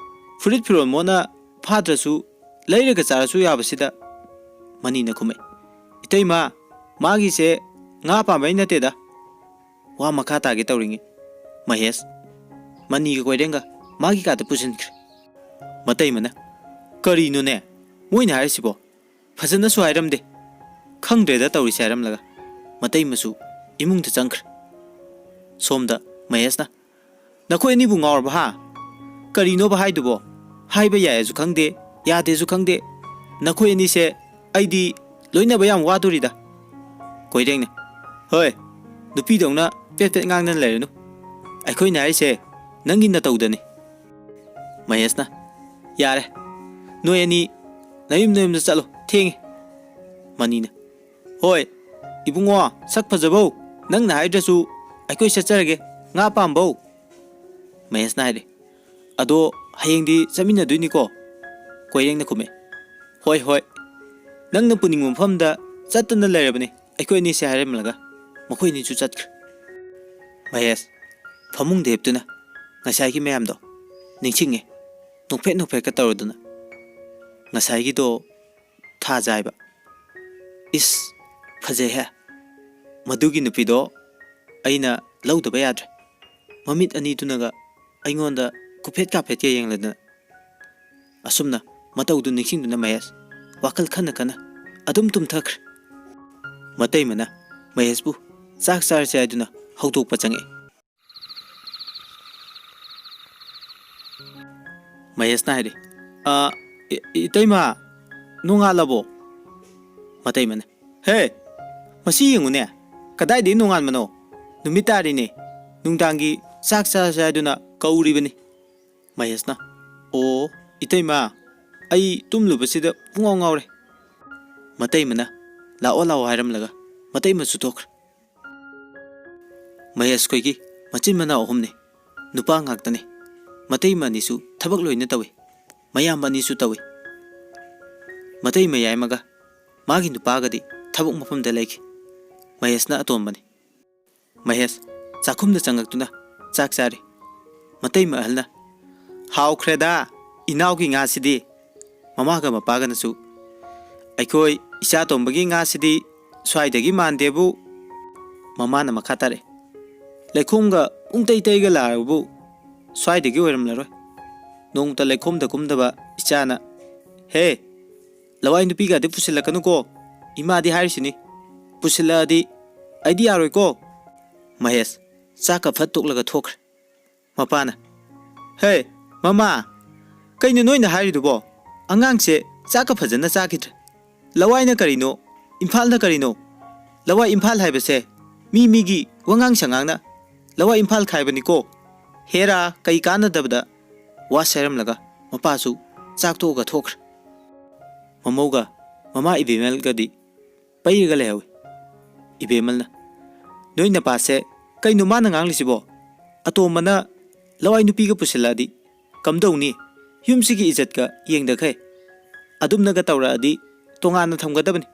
"ꯐꯨꯔꯤꯠ ꯐꯤꯔꯣꯜ ꯃꯣꯠꯅ ꯐꯥꯗ꯭ꯔꯁꯨ ꯂꯩꯔꯒ ꯆꯥꯔꯁꯨ ꯌꯥꯕꯁꯤꯗ꯫" ꯃꯅꯤꯅ ꯈꯨꯝꯃꯛꯏ, "ꯏꯇꯩꯃ, ꯃꯥꯒꯤꯁꯦ ꯉꯥ ꯄꯥꯝꯕꯩ ꯅꯠꯇꯦꯗ꯫" ꯋꯥ ꯃꯈꯥ ꯇꯥꯒꯦ ꯇꯧꯔꯤꯉꯩ ꯃꯍꯦꯁ ꯃꯅꯤꯒ ꯀꯣꯏꯔꯦꯡꯒ ꯃꯥꯒꯤ ꯀꯥꯗ ꯄꯨꯁꯤꯟꯈ꯭ꯔꯦ꯫ ꯃꯇꯩꯃꯅ, "ꯀꯔꯤꯅꯣꯅꯦ ꯃꯣꯏꯅ ꯍꯥꯏꯔꯤꯁꯤꯕꯣ? ꯐꯖꯅꯁꯨ ꯍꯥꯏꯔꯝꯗꯦ꯫ ꯈꯪꯗ꯭ꯔꯦꯗ ꯇꯧꯔꯤꯁꯦ" ꯍꯥꯏꯔꯝꯂꯒ ꯃꯇꯩꯃꯁꯨ ꯏꯃꯨꯡꯗ ꯆꯪꯈ꯭ꯔꯦ꯫ ꯁꯣꯝꯗ ꯃꯍꯦꯁꯅ, "ꯅꯈꯣꯏ ꯑꯅꯤꯕꯨ ꯉꯥꯎꯔꯕ ꯍꯥ? ꯀꯔꯤꯅꯣꯕ ꯍꯥꯏꯗꯨꯕꯣ? ꯍꯥꯏꯕ ꯌꯥꯏꯁꯨ ꯈꯪꯗꯦ, ꯌꯥꯗꯦꯁꯨ ꯈꯪꯗꯦ꯫ ꯅꯈꯣꯏ ꯑꯅꯤꯁꯦ ꯑꯩꯗꯤ ꯂꯣꯏꯅꯕ ꯌꯥꯝ ꯋꯥꯗꯣꯔꯤꯗ꯫" ꯀꯣꯏꯔꯦꯡꯅ, "ꯍꯣꯏ, ꯅꯨꯄꯤꯗꯧꯅ ꯄꯦꯠ ꯄꯦꯠ ꯉꯥꯡꯗꯅ ꯂꯩꯔꯅꯨ꯫ ꯑꯩꯈꯣꯏꯅ ꯍꯥꯏꯔꯤꯁꯦ ꯅꯪꯒꯤ ꯅꯇꯧꯗꯅꯤ꯫" ꯃꯍꯦꯁꯅ, "ꯌꯥꯔꯦ, ꯅꯣꯏ ꯑꯅꯤ ꯅꯌꯨꯝ ꯅꯌꯨꯝꯗ ꯆꯠꯂꯣ, ꯊꯦꯡꯉꯦ꯫" ꯃꯅꯤꯅ, "ꯍꯣꯏ, ꯏꯕꯨꯡꯉꯣ, ꯁꯛ ꯐꯖꯕꯧ, ꯅꯪꯅ ꯍꯥꯏꯗ꯭ꯔꯁꯨ ꯑꯩꯈꯣꯏ ꯆꯠꯆꯔꯒꯦ, ꯉꯥ ꯄꯥꯝꯕꯧ꯫" ꯃꯍꯦꯁꯅ ꯍꯥꯏꯔꯦ, "ꯑꯗꯣ ꯍꯌꯦꯡꯗꯤ ꯆꯠꯃꯤꯟꯅꯗꯣꯏꯅꯤꯀꯣ?" ꯀꯣꯏꯔꯦꯡꯅ ꯈꯨꯝꯃꯦ, "ꯍꯣꯏ, ꯍꯣꯏ, ꯅꯪꯅ ꯄꯨꯅꯤꯡꯕ ꯃꯐꯝꯗ ꯆꯠꯇꯅ ꯂꯩꯔꯕꯅꯤ ꯑꯩꯈꯣꯏ ꯑꯅꯤꯁꯦ" ꯍꯥꯏꯔꯝꯂꯒ ꯃꯈꯣꯏ ꯑꯅꯤꯁꯨ ꯆꯠꯈ꯭ꯔꯦ꯫ ꯃꯍꯦꯁ ꯐꯃꯨꯡꯗ ꯍꯤꯞꯇꯨꯅ ꯉꯁꯥꯏꯒꯤ ꯃꯌꯥꯝꯗꯣ ꯅꯤꯡꯁꯤꯡꯉꯦ, ꯅꯣꯛꯐꯦꯠ ꯅꯣꯛꯐꯦꯠꯀ ꯇꯧꯔꯗꯅ꯫ ꯉꯁꯥꯏꯒꯤꯗꯣ ꯊꯥꯖ ꯍꯥꯏꯕ꯫ ꯏꯁ, ꯐꯖꯩꯍꯦ꯫ ꯃꯗꯨꯒꯤ ꯅꯨꯄꯤꯗꯣ ꯑꯩꯅ ꯂꯧꯗꯕ ꯌꯥꯗ꯭ꯔꯦ꯫ ꯃꯃꯤꯠ ꯑꯅꯤꯗꯨꯅꯒ ꯑꯩꯉꯣꯟꯗ ꯀꯨꯐꯦꯠ ꯀꯥꯐꯦꯠꯀ ꯌꯦꯡꯂꯗꯅ꯫ ꯑꯁꯨꯝꯅ ꯃꯇꯧꯗꯨ ꯅꯤꯡꯁꯤꯡꯗꯨꯅ ꯃꯍꯦꯁ ꯋꯥꯈꯜ ꯈꯟꯅ ꯈꯟꯅ ꯑꯗꯨꯝ ꯇꯨꯝꯊꯈ꯭ꯔꯦ꯫ ꯃꯇꯩꯃꯅ ꯃꯍꯦꯁꯄꯨ ꯆꯥꯛ ꯆꯥꯔꯁꯦ ꯍꯥꯏꯗꯨꯅ ꯍꯧꯗꯣꯛꯄ ꯆꯪꯉꯛꯑꯦ꯫ ꯃꯍꯦꯁꯅ ꯍꯥꯏꯔꯦ, "ꯑ, ꯏ-, ꯏꯇꯩꯃ, ꯅꯣꯡꯉꯥꯜꯂꯕꯣ?" ꯃꯇꯩꯃꯅ, "ꯍꯦ, ꯃꯁꯤ ꯌꯦꯡꯉꯨꯅꯦ, ꯀꯗꯥꯏꯗꯒꯤ ꯅꯣꯡꯉꯥꯟꯕꯅꯣ? ꯅꯨꯃꯤꯠ ꯇꯥꯔꯤꯅꯦ, ꯅꯨꯡꯗꯥꯡꯒꯤ ꯆꯥꯛ ꯆꯥꯁꯦ ꯍꯥꯏꯗꯨꯅ ꯀꯧꯔꯤꯕꯅꯤ꯫" ꯃꯍꯦꯁꯅ, "ꯑꯣ, ꯏꯇꯩꯃ, ꯑꯩ ꯇꯨꯝꯂꯨꯕꯁꯤꯗ ꯄꯨꯡꯉꯥꯎ ꯉꯥꯎꯔꯦ꯫" ꯃꯇꯩꯃꯅ, "ꯂꯥꯛꯑꯣ, ꯂꯥꯛꯑꯣ" ꯍꯥꯏꯔꯝꯂꯒ ꯃꯇꯩꯃꯁꯨ ꯊꯣꯛꯈ꯭ꯔꯦ꯫ ꯃꯍꯦꯁ ꯈꯣꯏꯒꯤ ꯃꯆꯤꯟ ꯃꯅꯥꯎ ꯑꯍꯨꯝꯅꯤ꯫ ꯅꯨꯄꯥ ꯉꯥꯛꯇꯅꯤ꯫ ꯃꯇꯩꯃ ꯑꯅꯤꯁꯨ ꯊꯕꯛ ꯂꯣꯏꯅ ꯇꯧꯏ꯫ ꯃꯌꯥꯝꯕ ꯑꯅꯤꯁꯨ ꯇꯧꯏ꯫ ꯃꯇꯩꯃ ꯌꯥꯏꯃꯒ ꯃꯥꯒꯤ ꯅꯨꯄꯥꯒꯗꯤ ꯊꯕꯛ ꯃꯐꯝꯗ ꯂꯩꯈꯤ꯫ ꯃꯍꯦꯁꯅ ꯑꯇꯣꯝꯕꯅꯤ꯫ ꯃꯍꯦꯁ ꯆꯥꯛꯈꯨꯝꯗ ꯆꯪꯉꯛꯇꯨꯅ ꯆꯥꯛ ꯆꯥꯔꯤ꯫ ꯃꯇꯩꯃ ꯑꯍꯜꯅ, "ꯍꯥꯎꯈ꯭ꯔꯦꯗ ꯏꯅꯥꯎꯒꯤ ꯉꯥꯁꯤꯗꯤ꯫" ꯃꯃꯥꯒ ꯃꯄꯥꯒꯅꯁꯨ, "ꯑꯩꯈꯣꯏ ꯏꯆꯥ ꯇꯣꯝꯕꯒꯤ ꯉꯥꯁꯤꯗꯤ ꯁ꯭ꯋꯥꯏꯗꯒꯤ ꯃꯥꯟꯗꯦꯕꯨ꯫" ꯃꯃꯥꯅ ꯃꯈꯥ ꯇꯥꯔꯛꯑꯦ, "ꯂꯩꯈꯣꯝꯒ ꯄꯨꯡꯇꯩ ꯇꯩꯒ ꯂꯥꯛꯑꯕꯨ ꯁ꯭ꯋꯥꯏꯗꯒꯤ ꯑꯣꯏꯔꯝꯂꯔꯣꯏ꯫ ꯅꯣꯡꯃꯇ ꯂꯩꯈꯣꯝꯗ ꯀꯨꯝꯗꯕ ꯏꯆꯥꯅ, ꯍꯦ, ꯂꯋꯥꯏ ꯅꯨꯄꯤꯒꯗꯤ ꯄꯨꯁꯤꯜꯂꯛꯀꯅꯨꯀꯣ, ꯏꯃꯥꯗꯤ ꯍꯥꯏꯔꯤꯁꯤꯅꯤ꯫ ꯄꯨꯁꯤꯜꯂꯛꯑꯗꯤ ꯑꯩꯗꯤ ꯌꯥꯔꯣꯏꯀꯣ꯫" ꯃꯍꯦꯁ, ꯆꯥꯛꯀ ꯐꯠ ꯇꯣꯛꯂꯒ ꯊꯣꯛꯈ꯭ꯔꯦ꯫ ꯃꯄꯥꯅ, "ꯍꯦ, ꯃꯃꯥ, ꯀꯩꯅꯣ ꯅꯣꯏꯅ ꯍꯥꯏꯔꯤꯗꯨꯕꯣ? ꯑꯉꯥꯡꯁꯦ ꯆꯥꯛꯀ ꯐꯖꯅ ꯆꯥꯈꯤꯗ꯭ꯔꯦ꯫ ꯂꯋꯥꯏꯅ ꯀꯔꯤꯅꯣ, ꯏꯝꯐꯥꯜꯅ ꯀꯔꯤꯅꯣ? ꯂꯋꯥꯏ ꯏꯝꯐꯥꯜ ꯍꯥꯏꯕꯁꯦ ꯃꯤ ꯃꯤꯒꯤ ꯋꯥꯉꯥꯡ ꯁꯉꯥꯡꯅ ꯂꯋꯥꯏ ꯏꯝꯐꯥꯜ ꯈꯥꯏꯕꯅꯤꯀꯣ꯫ ꯍꯦꯔꯥ, ꯀꯩ ꯀꯥꯟꯅꯗꯕꯗ?" ꯋꯥ ꯁꯦꯔꯝꯂꯒ ꯃꯄꯥꯁꯨ ꯆꯥꯛ ꯇꯣꯛꯑꯒ ꯊꯣꯛꯈ꯭ꯔꯦ꯫ ꯃꯃꯧꯒ ꯃꯃꯥ ꯏꯕꯦꯝꯃꯜꯒꯗꯤ ꯄꯩꯔꯒ ꯂꯩꯍꯧꯏ꯫ ꯏꯕꯦꯝꯃꯜꯅ, "ꯅꯣꯏ ꯅꯄꯥꯁꯦ ꯀꯩꯅꯣ ꯃꯥꯅ ꯉꯥꯡꯂꯤꯁꯤꯕꯣ? ꯑꯇꯣꯝꯕꯅ ꯂꯋꯥꯏ ꯅꯨꯄꯤꯒ ꯄꯨꯁꯤꯜꯂꯛꯑꯗꯤ ꯀꯝꯗꯧꯅꯤ? ꯌꯨꯝꯁꯤꯒꯤ ꯏꯖꯠꯀ ꯌꯦꯡꯗꯈꯩ꯫ ꯑꯗꯨꯝꯅꯒ ꯇꯧꯔꯛꯑꯗꯤ ꯇꯣꯉꯥꯟꯅ ꯊꯝꯒꯗꯕꯅꯤ꯫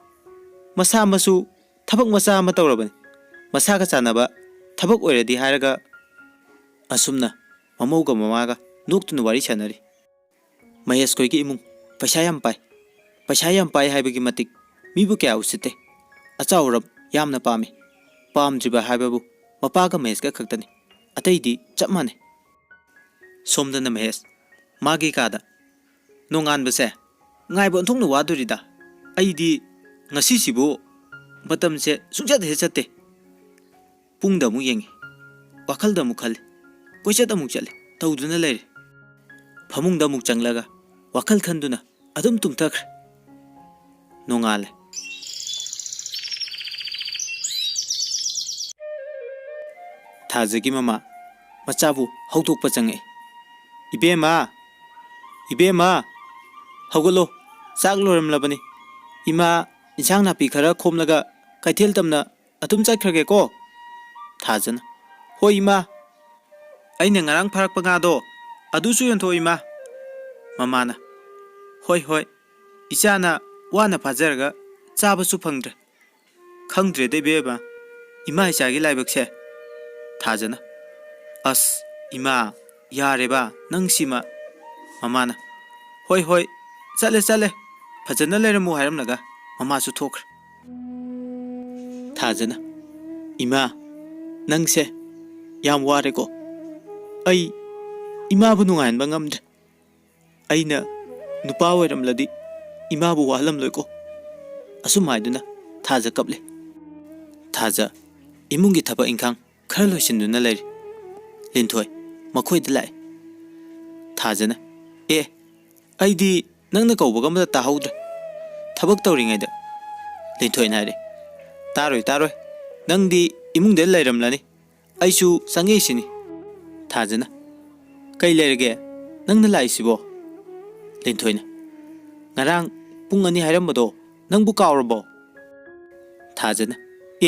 ꯃꯁꯥ ꯃꯁꯨ ꯊꯕꯛ ꯃꯆꯥ ꯑꯃ ꯇꯧꯔꯕꯅꯤ꯫ ꯃꯁꯥꯒ ꯆꯥꯟꯅꯕ ꯊꯕꯛ ꯑꯣꯏꯔꯗꯤ" ꯍꯥꯏꯔꯒ ꯑꯁꯨꯝꯅ ꯃꯃꯧꯒ ꯃꯃꯥꯒ ꯅꯣꯛꯇꯨꯅ ꯋꯥꯔꯤ ꯁꯥꯟꯅꯔꯤ꯫ ꯃꯍꯦꯁ ꯈꯣꯏꯒꯤ ꯏꯃꯨꯡ ꯄꯩꯁꯥ ꯌꯥꯝ ꯄꯥꯏ꯫ ꯄꯩꯁꯥ ꯌꯥꯝ ꯄꯥꯏ ꯍꯥꯏꯕꯒꯤ ꯃꯇꯤꯛ ꯃꯤꯕꯨ ꯀꯌꯥ ꯎꯁꯤꯠꯇꯦ꯫ ꯑꯆꯥꯎ ꯑꯔꯞ ꯌꯥꯝꯅ ꯄꯥꯝꯃꯤ꯫ ꯄꯥꯝꯗ꯭ꯔꯤꯕ ꯍꯥꯏꯕꯕꯨ ꯃꯄꯥꯒ ꯃꯍꯦꯁꯀ ꯈꯛꯇꯅꯤ꯫ ꯑꯇꯩꯗꯤ ꯆꯞ ꯃꯥꯟꯅꯩ꯫ ꯁꯣꯝꯗꯅ ꯃꯍꯦꯁ ꯃꯥꯒꯤ ꯀꯥꯗ꯫ "ꯅꯣꯡꯉꯥꯟꯕꯁꯦ ꯉꯥꯏꯕ ꯑꯣꯟꯊꯣꯛꯅ ꯋꯥꯗꯣꯔꯤꯗ꯫ ꯑꯩꯗꯤ ꯉꯁꯤꯁꯤꯕꯨ ꯃꯇꯝꯁꯦ ꯁꯨꯡꯆꯠ ꯍꯦꯛ ꯆꯠꯇꯦ꯫ ꯄꯨꯡꯗ ꯑꯃꯨꯛ ꯌꯦꯡꯉꯤ, ꯋꯥꯈꯜꯗ ꯑꯃꯨꯛ ꯈꯜꯂꯤ, ꯀꯣꯏꯆꯠ ꯑꯃꯨꯛ ꯆꯠꯂꯤ, ꯇꯧꯗꯨꯅ ꯂꯩꯔꯦ꯫" ꯐꯃꯨꯡꯗ ꯑꯃꯨꯛ ꯆꯪꯂꯒ ꯋꯥꯈꯜ ꯈꯟꯗꯨꯅ ꯑꯗꯨꯝ ꯇꯨꯝꯊꯈ꯭ꯔꯦ꯫ ꯅꯣꯡꯉꯥꯜꯂꯦ꯫ ꯊꯥꯖꯒꯤ ꯃꯃꯥ ꯃꯆꯥꯕꯨ ꯍꯧꯗꯣꯛꯄ ꯆꯪꯉꯛꯏ꯫ "ꯏꯕꯦꯝꯃ, ꯏꯕꯦꯝꯃ, ꯍꯧꯒꯠꯂꯣ, ꯆꯥꯛ ꯂꯣꯏꯔꯝꯂꯕꯅꯤ꯫ ꯏꯃꯥ ꯏꯟꯁꯥꯡ ꯅꯥꯄꯤ ꯈꯔ ꯈꯣꯝꯂꯒ ꯀꯩꯊꯦꯜ ꯇꯝꯅ ꯑꯗꯨꯝ ꯆꯠꯈ꯭ꯔꯒꯦꯀꯣ꯫" ꯊꯥꯖꯅ, "ꯍꯣꯏ ꯏꯃꯥ, ꯑꯩꯅ ꯉꯔꯥꯡ ꯐꯥꯔꯛꯄ ꯉꯥꯗꯣ ꯑꯗꯨꯁꯨ ꯌꯣꯟꯊꯣꯛꯑꯣ ꯏꯃꯥ꯫" ꯃꯃꯥꯅ, "ꯍꯣꯏ ꯍꯣꯏ, ꯏꯆꯥꯅ ꯋꯥꯅ ꯐꯥꯖꯔꯒ ꯆꯥꯕꯁꯨ ꯐꯪꯗ꯭ꯔꯦ꯫ ꯈꯪꯗ꯭ꯔꯦꯗ ꯏꯕꯦꯝꯃ, ꯏꯃꯥ ꯏꯆꯥꯒꯤ ꯂꯥꯏꯕꯛꯁꯦ꯫" ꯊꯥꯖꯅ, "ꯑꯁ ꯏꯃꯥ, ꯌꯥꯔꯦꯕ ꯅꯪꯁꯤꯃ꯫" ꯃꯃꯥꯅ, "ꯍꯣꯏ ꯍꯣꯏ, ꯆꯠꯂꯦ ꯆꯠꯂꯦ, ꯐꯖꯅ ꯂꯩꯔꯝꯃꯨ" ꯍꯥꯏꯔꯝꯂꯒ ꯃꯃꯥꯁꯨ ꯊꯣꯛꯈ꯭ꯔꯦ꯫ ꯊꯥꯖꯅ, "ꯏꯃꯥ, ꯅꯪꯁꯦ ꯌꯥꯝ ꯋꯥꯔꯦꯀꯣ꯫ ꯑꯩ ꯏꯃꯥꯕꯨ ꯅꯨꯡꯉꯥꯏꯍꯟꯕ ꯉꯝꯗ꯭ꯔꯦ꯫ ꯑꯩꯅ ꯅꯨꯄꯥ ꯑꯣꯏꯔꯝꯂꯗꯤ ꯏꯃꯥꯕꯨ ꯋꯥꯍꯜꯂꯝꯂꯣꯏꯀꯣ꯫" ꯑꯁꯨꯝ ꯍꯥꯏꯗꯨꯅ ꯊꯥꯖ ꯀꯞꯂꯦ꯫ ꯊꯥꯖ ꯏꯃꯨꯡꯒꯤ ꯊꯕꯛ ꯏꯪꯈꯥꯡ ꯈꯔ ꯂꯣꯏꯁꯤꯟꯗꯨꯅ ꯂꯩꯔꯤ꯫ ꯂꯤꯟꯊꯣꯏ ꯃꯈꯣꯏꯗ ꯂꯥꯛꯑꯦ꯫ ꯊꯥꯖꯅ, "ꯑꯦ, ꯑꯩꯗꯤ ꯅꯪꯅ ꯀꯧꯕꯒ ꯑꯃꯇ ꯇꯥꯍꯧꯗ꯭ꯔꯦ꯫ ꯊꯕꯛ ꯇꯧꯔꯤꯉꯩꯗ꯫" ꯂꯤꯟꯊꯣꯏꯅ ꯍꯥꯏꯔꯦ, "ꯇꯥꯔꯣꯏ, ꯇꯥꯔꯣꯏ꯫ ꯅꯪꯗꯤ ꯏꯃꯨꯡꯗ ꯂꯩꯔꯝꯂꯅꯤ꯫ ꯑꯩꯁꯨ ꯆꯪꯉꯛꯏꯁꯤꯅꯤ꯫" ꯊꯥꯖꯅ, "ꯀꯩ ꯂꯩꯔꯒꯦ? ꯅꯪꯅ ꯂꯥꯛꯏꯁꯤꯕꯣ?" ꯂꯤꯟꯊꯣꯏꯅ, "ꯉꯔꯥꯡ ꯄꯨꯡ ꯑꯅꯤ ꯍꯥꯏꯔꯝꯕꯗꯣ ꯅꯪꯕꯨ ꯀꯥꯎꯔꯕꯣ?" ꯊꯥꯖꯅ,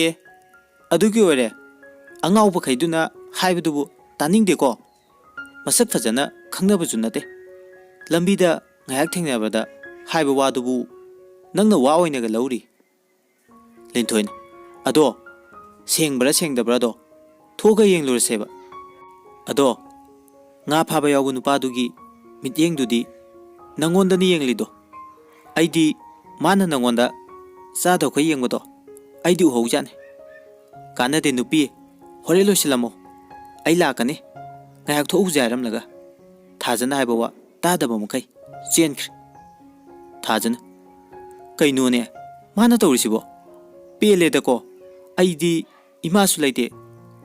"ꯑꯦ, ꯑꯗꯨꯒꯤ ꯑꯣꯏꯔꯦ꯫ ꯑꯉꯥꯎꯕꯈꯩꯗꯨꯅ ꯍꯥꯏꯕꯗꯨꯕꯨ ꯇꯥꯅꯤꯡꯗꯦꯀꯣ꯫ ꯃꯁꯛ ꯐꯖꯅ ꯈꯪꯅꯕꯁꯨ ꯅꯠꯇꯦ꯫ ꯂꯝꯕꯤꯗ ꯉꯥꯏꯍꯥꯛ ꯊꯦꯡꯅꯕꯗ ꯍꯥꯏꯕ ꯋꯥꯗꯨꯕꯨ ꯅꯪꯅ ꯋꯥ ꯑꯣꯏꯅꯒ ꯂꯧꯔꯤ꯫" ꯂꯤꯟꯊꯣꯏꯅ, "ꯑꯗꯣ ꯁꯦꯡꯕ꯭ꯔꯥ ꯁꯦꯡꯗꯕ꯭ꯔꯥꯗꯣ ꯊꯣꯛꯑꯒ ꯌꯦꯡꯂꯨꯔꯁꯦꯕ꯫ ꯑꯗꯣ ꯉꯥ ꯐꯥꯕ ꯌꯥꯎꯕ ꯅꯨꯄꯥꯗꯨꯒꯤ ꯃꯤꯠꯌꯦꯡꯗꯨꯗꯤ ꯅꯪꯉꯣꯟꯗꯅꯤ ꯌꯦꯡꯂꯤꯗꯣ꯫ ꯑꯩꯗꯤ ꯃꯥꯅ ꯅꯪꯉꯣꯟꯗ ꯆꯥꯗꯧꯈꯩ ꯌꯦꯡꯕꯗꯣ ꯑꯩꯗꯤ ꯎꯍꯧꯖꯥꯠꯅꯤ꯫ ꯀꯥꯟꯅꯗꯦ ꯅꯨꯄꯤ, ꯍꯣꯔꯦꯟ ꯂꯣꯏꯁꯤꯜꯂꯝꯃꯣ꯫ ꯑꯩ ꯂꯥꯛꯀꯅꯤ꯫ ꯉꯥꯏꯍꯥꯛ ꯊꯣꯛꯎꯁꯦ" ꯍꯥꯏꯔꯝꯂꯒ ꯊꯥꯖꯅ ꯍꯥꯏꯕ ꯋꯥ ꯇꯥꯗꯕ ꯃꯈꯩ ꯆꯦꯟꯈ꯭ꯔꯦ꯫ ꯊꯥꯖꯅ, "ꯀꯩꯅꯣꯅꯦ ꯃꯥꯅ ꯇꯧꯔꯤꯁꯤꯕꯣ? ꯄꯦꯜꯂꯦꯗꯀꯣ꯫ ꯑꯩꯗꯤ ꯏꯃꯥꯁꯨ ꯂꯩꯇꯦ꯫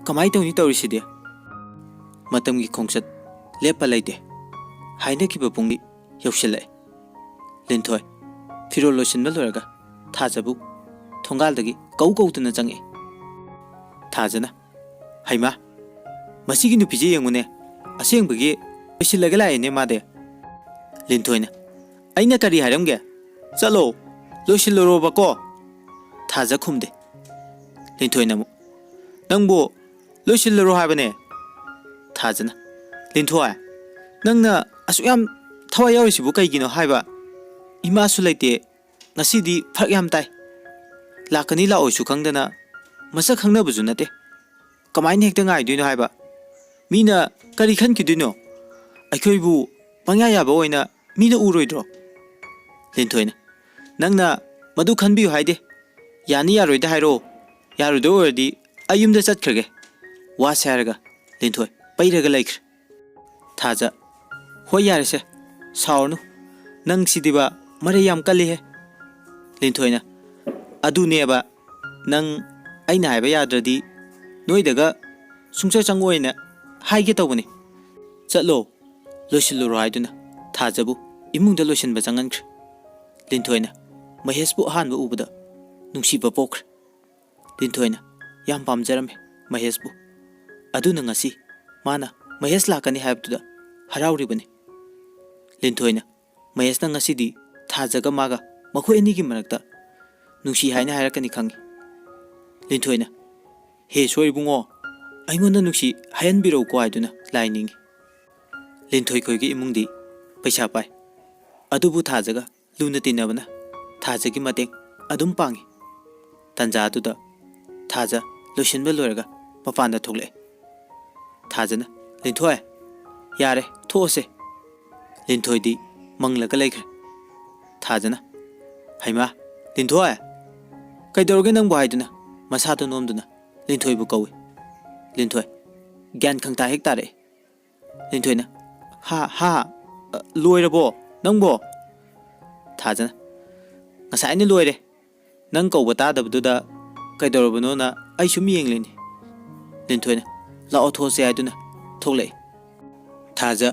ꯀꯃꯥꯏ ꯇꯧꯅꯤ ꯇꯧꯔꯤꯁꯤꯗꯤ?" ꯃꯇꯝꯒꯤ ꯈꯣꯡꯆꯠ ꯂꯦꯞꯄ ꯂꯩꯇꯦ꯫ ꯍꯥꯏꯅꯈꯤꯕ ꯄꯨꯡꯗꯤ ꯌꯧꯁꯤꯜꯂꯛꯑꯦ꯫ ꯂꯤꯟꯊꯣꯏ ꯐꯤꯔꯣꯜ ꯂꯣꯏꯁꯤꯟꯕ ꯂꯣꯏꯔꯒ ꯊꯥꯖꯕꯨ ꯊꯣꯡꯒꯥꯜꯗꯒꯤ ꯀꯧ ꯀꯧꯗꯨꯅ ꯆꯪꯉꯛꯏ꯫ ꯊꯥꯖꯅ, "ꯍꯩꯃꯥ, ꯃꯁꯤꯒꯤ ꯅꯨꯄꯤꯁꯦ ꯌꯦꯡꯉꯨꯅꯦ, ꯑꯁꯦꯡꯕꯒꯤ ꯂꯣꯏꯁꯤꯜꯂꯒ ꯂꯥꯛꯑꯦꯅꯦ ꯃꯥꯗꯤ꯫" ꯂꯤꯟꯊꯣꯏꯅ, "ꯑꯩꯅ ꯀꯔꯤ ꯍꯥꯏꯔꯝꯒꯦ? ꯆꯠꯂꯣ, ꯂꯣꯏꯁꯤꯜꯂꯨꯔꯣꯕꯀꯣ꯫" ꯊꯥꯖ ꯈꯨꯝꯗꯦ꯫ ꯂꯤꯟꯊꯣꯏꯅ ꯑꯃꯨꯛ, "ꯅꯪꯕꯨ ꯂꯣꯏꯁꯤꯜꯂꯨꯔꯣ ꯍꯥꯏꯕꯅꯦ꯫" ꯊꯥꯖꯅ, "ꯂꯤꯟꯊꯣꯏ, ꯅꯪꯅ ꯑꯁꯨꯛ ꯌꯥꯝ ꯊꯋꯥꯏ ꯌꯥꯎꯔꯤꯁꯤꯕꯨ ꯀꯩꯒꯤꯅꯣ ꯍꯥꯏꯕ? ꯏꯃꯥꯁꯨ ꯂꯩꯇꯦ, ꯉꯁꯤꯗꯤ ꯐꯔꯛ ꯌꯥꯝ ꯇꯥꯏ꯫ ꯂꯥꯛꯀꯅꯤ ꯂꯥꯛꯑꯣꯏꯁꯨ ꯈꯪꯗꯅ, ꯃꯁꯛ ꯈꯪꯅꯕꯁꯨ ꯅꯠꯇꯦ꯫ ꯀꯃꯥꯏꯅ ꯍꯦꯛꯇ ꯉꯥꯏꯗꯣꯏꯅꯣ ꯍꯥꯏꯕ? ꯃꯤꯅ ꯀꯔꯤ ꯈꯟꯈꯤꯗꯣꯏꯅꯣ? ꯑꯩꯈꯣꯏꯕꯨ ꯄꯪꯌꯥ ꯌꯥꯕ ꯑꯣꯏꯅ ꯃꯤꯅ ꯎꯔꯣꯏꯗ꯭ꯔꯣ?" ꯂꯤꯟꯊꯣꯏꯅ, "ꯅꯪꯅ ꯃꯗꯨ ꯈꯟꯕꯤꯌꯨ ꯍꯥꯏꯗꯦ꯫ ꯌꯥꯅꯤ ꯌꯥꯔꯣꯏꯗ ꯍꯥꯏꯔꯛꯑꯣ꯫ ꯌꯥꯔꯣꯏꯗꯧ ꯑꯣꯏꯔꯗꯤ ꯑꯩ ꯌꯨꯝꯗ ꯆꯠꯈ꯭ꯔꯒꯦ꯫" ꯋꯥꯁꯦ ꯍꯥꯏꯔꯒ ꯂꯤꯟꯊꯣꯏ ꯄꯩꯔꯒ ꯂꯩꯈ꯭ꯔꯦ꯫ ꯊꯥꯖ, "ꯍꯣꯏ ꯌꯥꯔꯦꯁꯦ, ꯁꯥꯎꯔꯅꯨ꯫ ꯅꯪ ꯁꯤꯗꯤꯕ ꯃꯔꯩ ꯌꯥꯝ ꯀꯜꯂꯤꯍꯦ꯫" ꯂꯤꯟꯊꯣꯏꯅ, "ꯑꯗꯨꯅꯦꯕ, ꯅꯪ ꯑꯩꯅ ꯍꯥꯏꯕ ꯌꯥꯗ꯭ꯔꯗꯤ ꯅꯣꯏꯗꯒ ꯁꯨꯡꯆꯪ ꯆꯪꯉꯣꯏꯅ ꯍꯥꯏꯒꯦ ꯇꯧꯕꯅꯤ꯫ "ꯆꯠꯂꯣ, ꯂꯣꯏꯁꯤꯜꯂꯨꯔꯣ" ꯍꯥꯏꯗꯨꯅ ꯊꯥꯖꯕꯨ ꯏꯃꯨꯡꯗ ꯂꯣꯏꯁꯤꯟꯕ ꯆꯪꯍꯟꯈ꯭ꯔꯦ꯫ ꯂꯤꯟꯊꯣꯏꯅ ꯃꯍꯦꯁꯄꯨ ꯑꯍꯥꯟꯕ ꯎꯕꯗ ꯅꯨꯡꯁꯤꯕ ꯄꯣꯛꯈ꯭ꯔꯦ꯫ ꯂꯤꯟꯊꯣꯏꯅ ꯌꯥꯝ ꯄꯥꯝꯖꯔꯝꯃꯤ ꯃꯍꯦꯁꯄꯨ꯫ ꯑꯗꯨꯅ ꯉꯁꯤ ꯃꯥꯅ ꯃꯍꯦꯁ ꯂꯥꯛꯀꯅꯤ ꯍꯥꯏꯕꯗꯨꯗ ꯍꯔꯥꯎꯔꯤꯕꯅꯤ꯫ ꯂꯤꯟꯊꯣꯏꯅ ꯃꯍꯦꯁꯅ ꯉꯁꯤꯗꯤ ꯊꯥꯖꯒ ꯃꯥꯒ, ꯃꯈꯣꯏ ꯑꯅꯤꯒꯤ ꯃꯔꯛꯇ ꯅꯨꯡꯁꯤ ꯍꯥꯏꯅ ꯍꯥꯏꯔꯛꯀꯅꯤ ꯈꯪꯏ꯫ ꯂꯤꯟꯊꯣꯏꯅ, "ꯍꯦ ꯁꯣꯏ ꯏꯕꯨꯡꯉꯣ, ꯑꯩꯉꯣꯟꯗ ꯅꯨꯡꯁꯤ ꯍꯥꯏꯍꯟꯕꯤꯔꯧꯀꯣ" ꯍꯥꯏꯗꯨꯅ ꯂꯥꯏ ꯅꯤꯡꯏ꯫ ꯂꯤꯟꯊꯣꯏ ꯈꯣꯏꯒꯤ ꯏꯃꯨꯡꯗꯤ ꯄꯩꯁꯥ ꯄꯥꯏ, ꯑꯗꯨꯕꯨ ꯊꯥꯖꯒ ꯂꯨꯅ ꯇꯤꯟꯅꯕꯅ ꯊꯥꯖꯒꯤ ꯃꯇꯦꯡ ꯑꯗꯨꯝ ꯄꯥꯡꯏ꯫ ꯇꯟꯖꯥꯗꯨꯗ ꯊꯥꯖ ꯂꯣꯏꯁꯤꯟꯕ ꯂꯣꯏꯔꯒ ꯃꯄꯥꯟꯗ ꯊꯣꯛꯂꯛꯑꯦ꯫ ꯊꯥꯖꯅ, "ꯂꯤꯟꯊꯣꯏ, ꯌꯥꯔꯦ, ꯊꯣꯛꯑꯁꯦ"꯫ ꯂꯤꯟꯊꯣꯏꯗꯤ ꯃꯪꯂꯒ ꯂꯩꯈ꯭ꯔꯦ꯫ ꯊꯥꯖꯅ, "ꯍꯩꯃꯥ, ꯂꯤꯟꯊꯣꯏ, ꯀꯩꯗꯧꯔꯒꯦ ꯅꯪꯕꯨ?" ꯍꯥꯏꯗꯨꯅ ꯃꯁꯥꯗꯣ ꯅꯣꯝꯗꯨꯅ ꯂꯤꯟꯊꯣꯏꯕꯨ ꯀꯧꯏ꯫ ꯂꯤꯟꯊꯣꯏ ꯒ꯭ꯌꯥꯟ ꯈꯪꯇꯥ ꯍꯦꯛ ꯇꯥꯔꯛꯑꯦ꯫ ꯂꯤꯟꯊꯣꯏꯅ, "ꯍꯥ, ꯍꯥ, ꯑ, ꯂꯣꯏꯔꯕꯣ ꯅꯪꯕꯣ?" ꯊꯥꯖꯅ, "ꯉꯁꯥꯏꯅ ꯂꯣꯏꯔꯦ꯫ ꯅꯪ ꯀꯧꯕ ꯇꯥꯗꯕꯗꯨꯗ ꯀꯩꯗꯧꯔꯕꯅꯣꯅ ꯑꯩ ꯁꯨꯝ ꯌꯦꯡꯂꯤꯅꯤ"꯫ ꯂꯤꯟꯊꯣꯏꯅ, "ꯂꯥꯛꯑꯣ, ꯊꯣꯛꯑꯁꯦ" ꯍꯥꯏꯗꯨꯅ ꯊꯣꯛꯂꯛꯏ꯫ ꯊꯥꯖ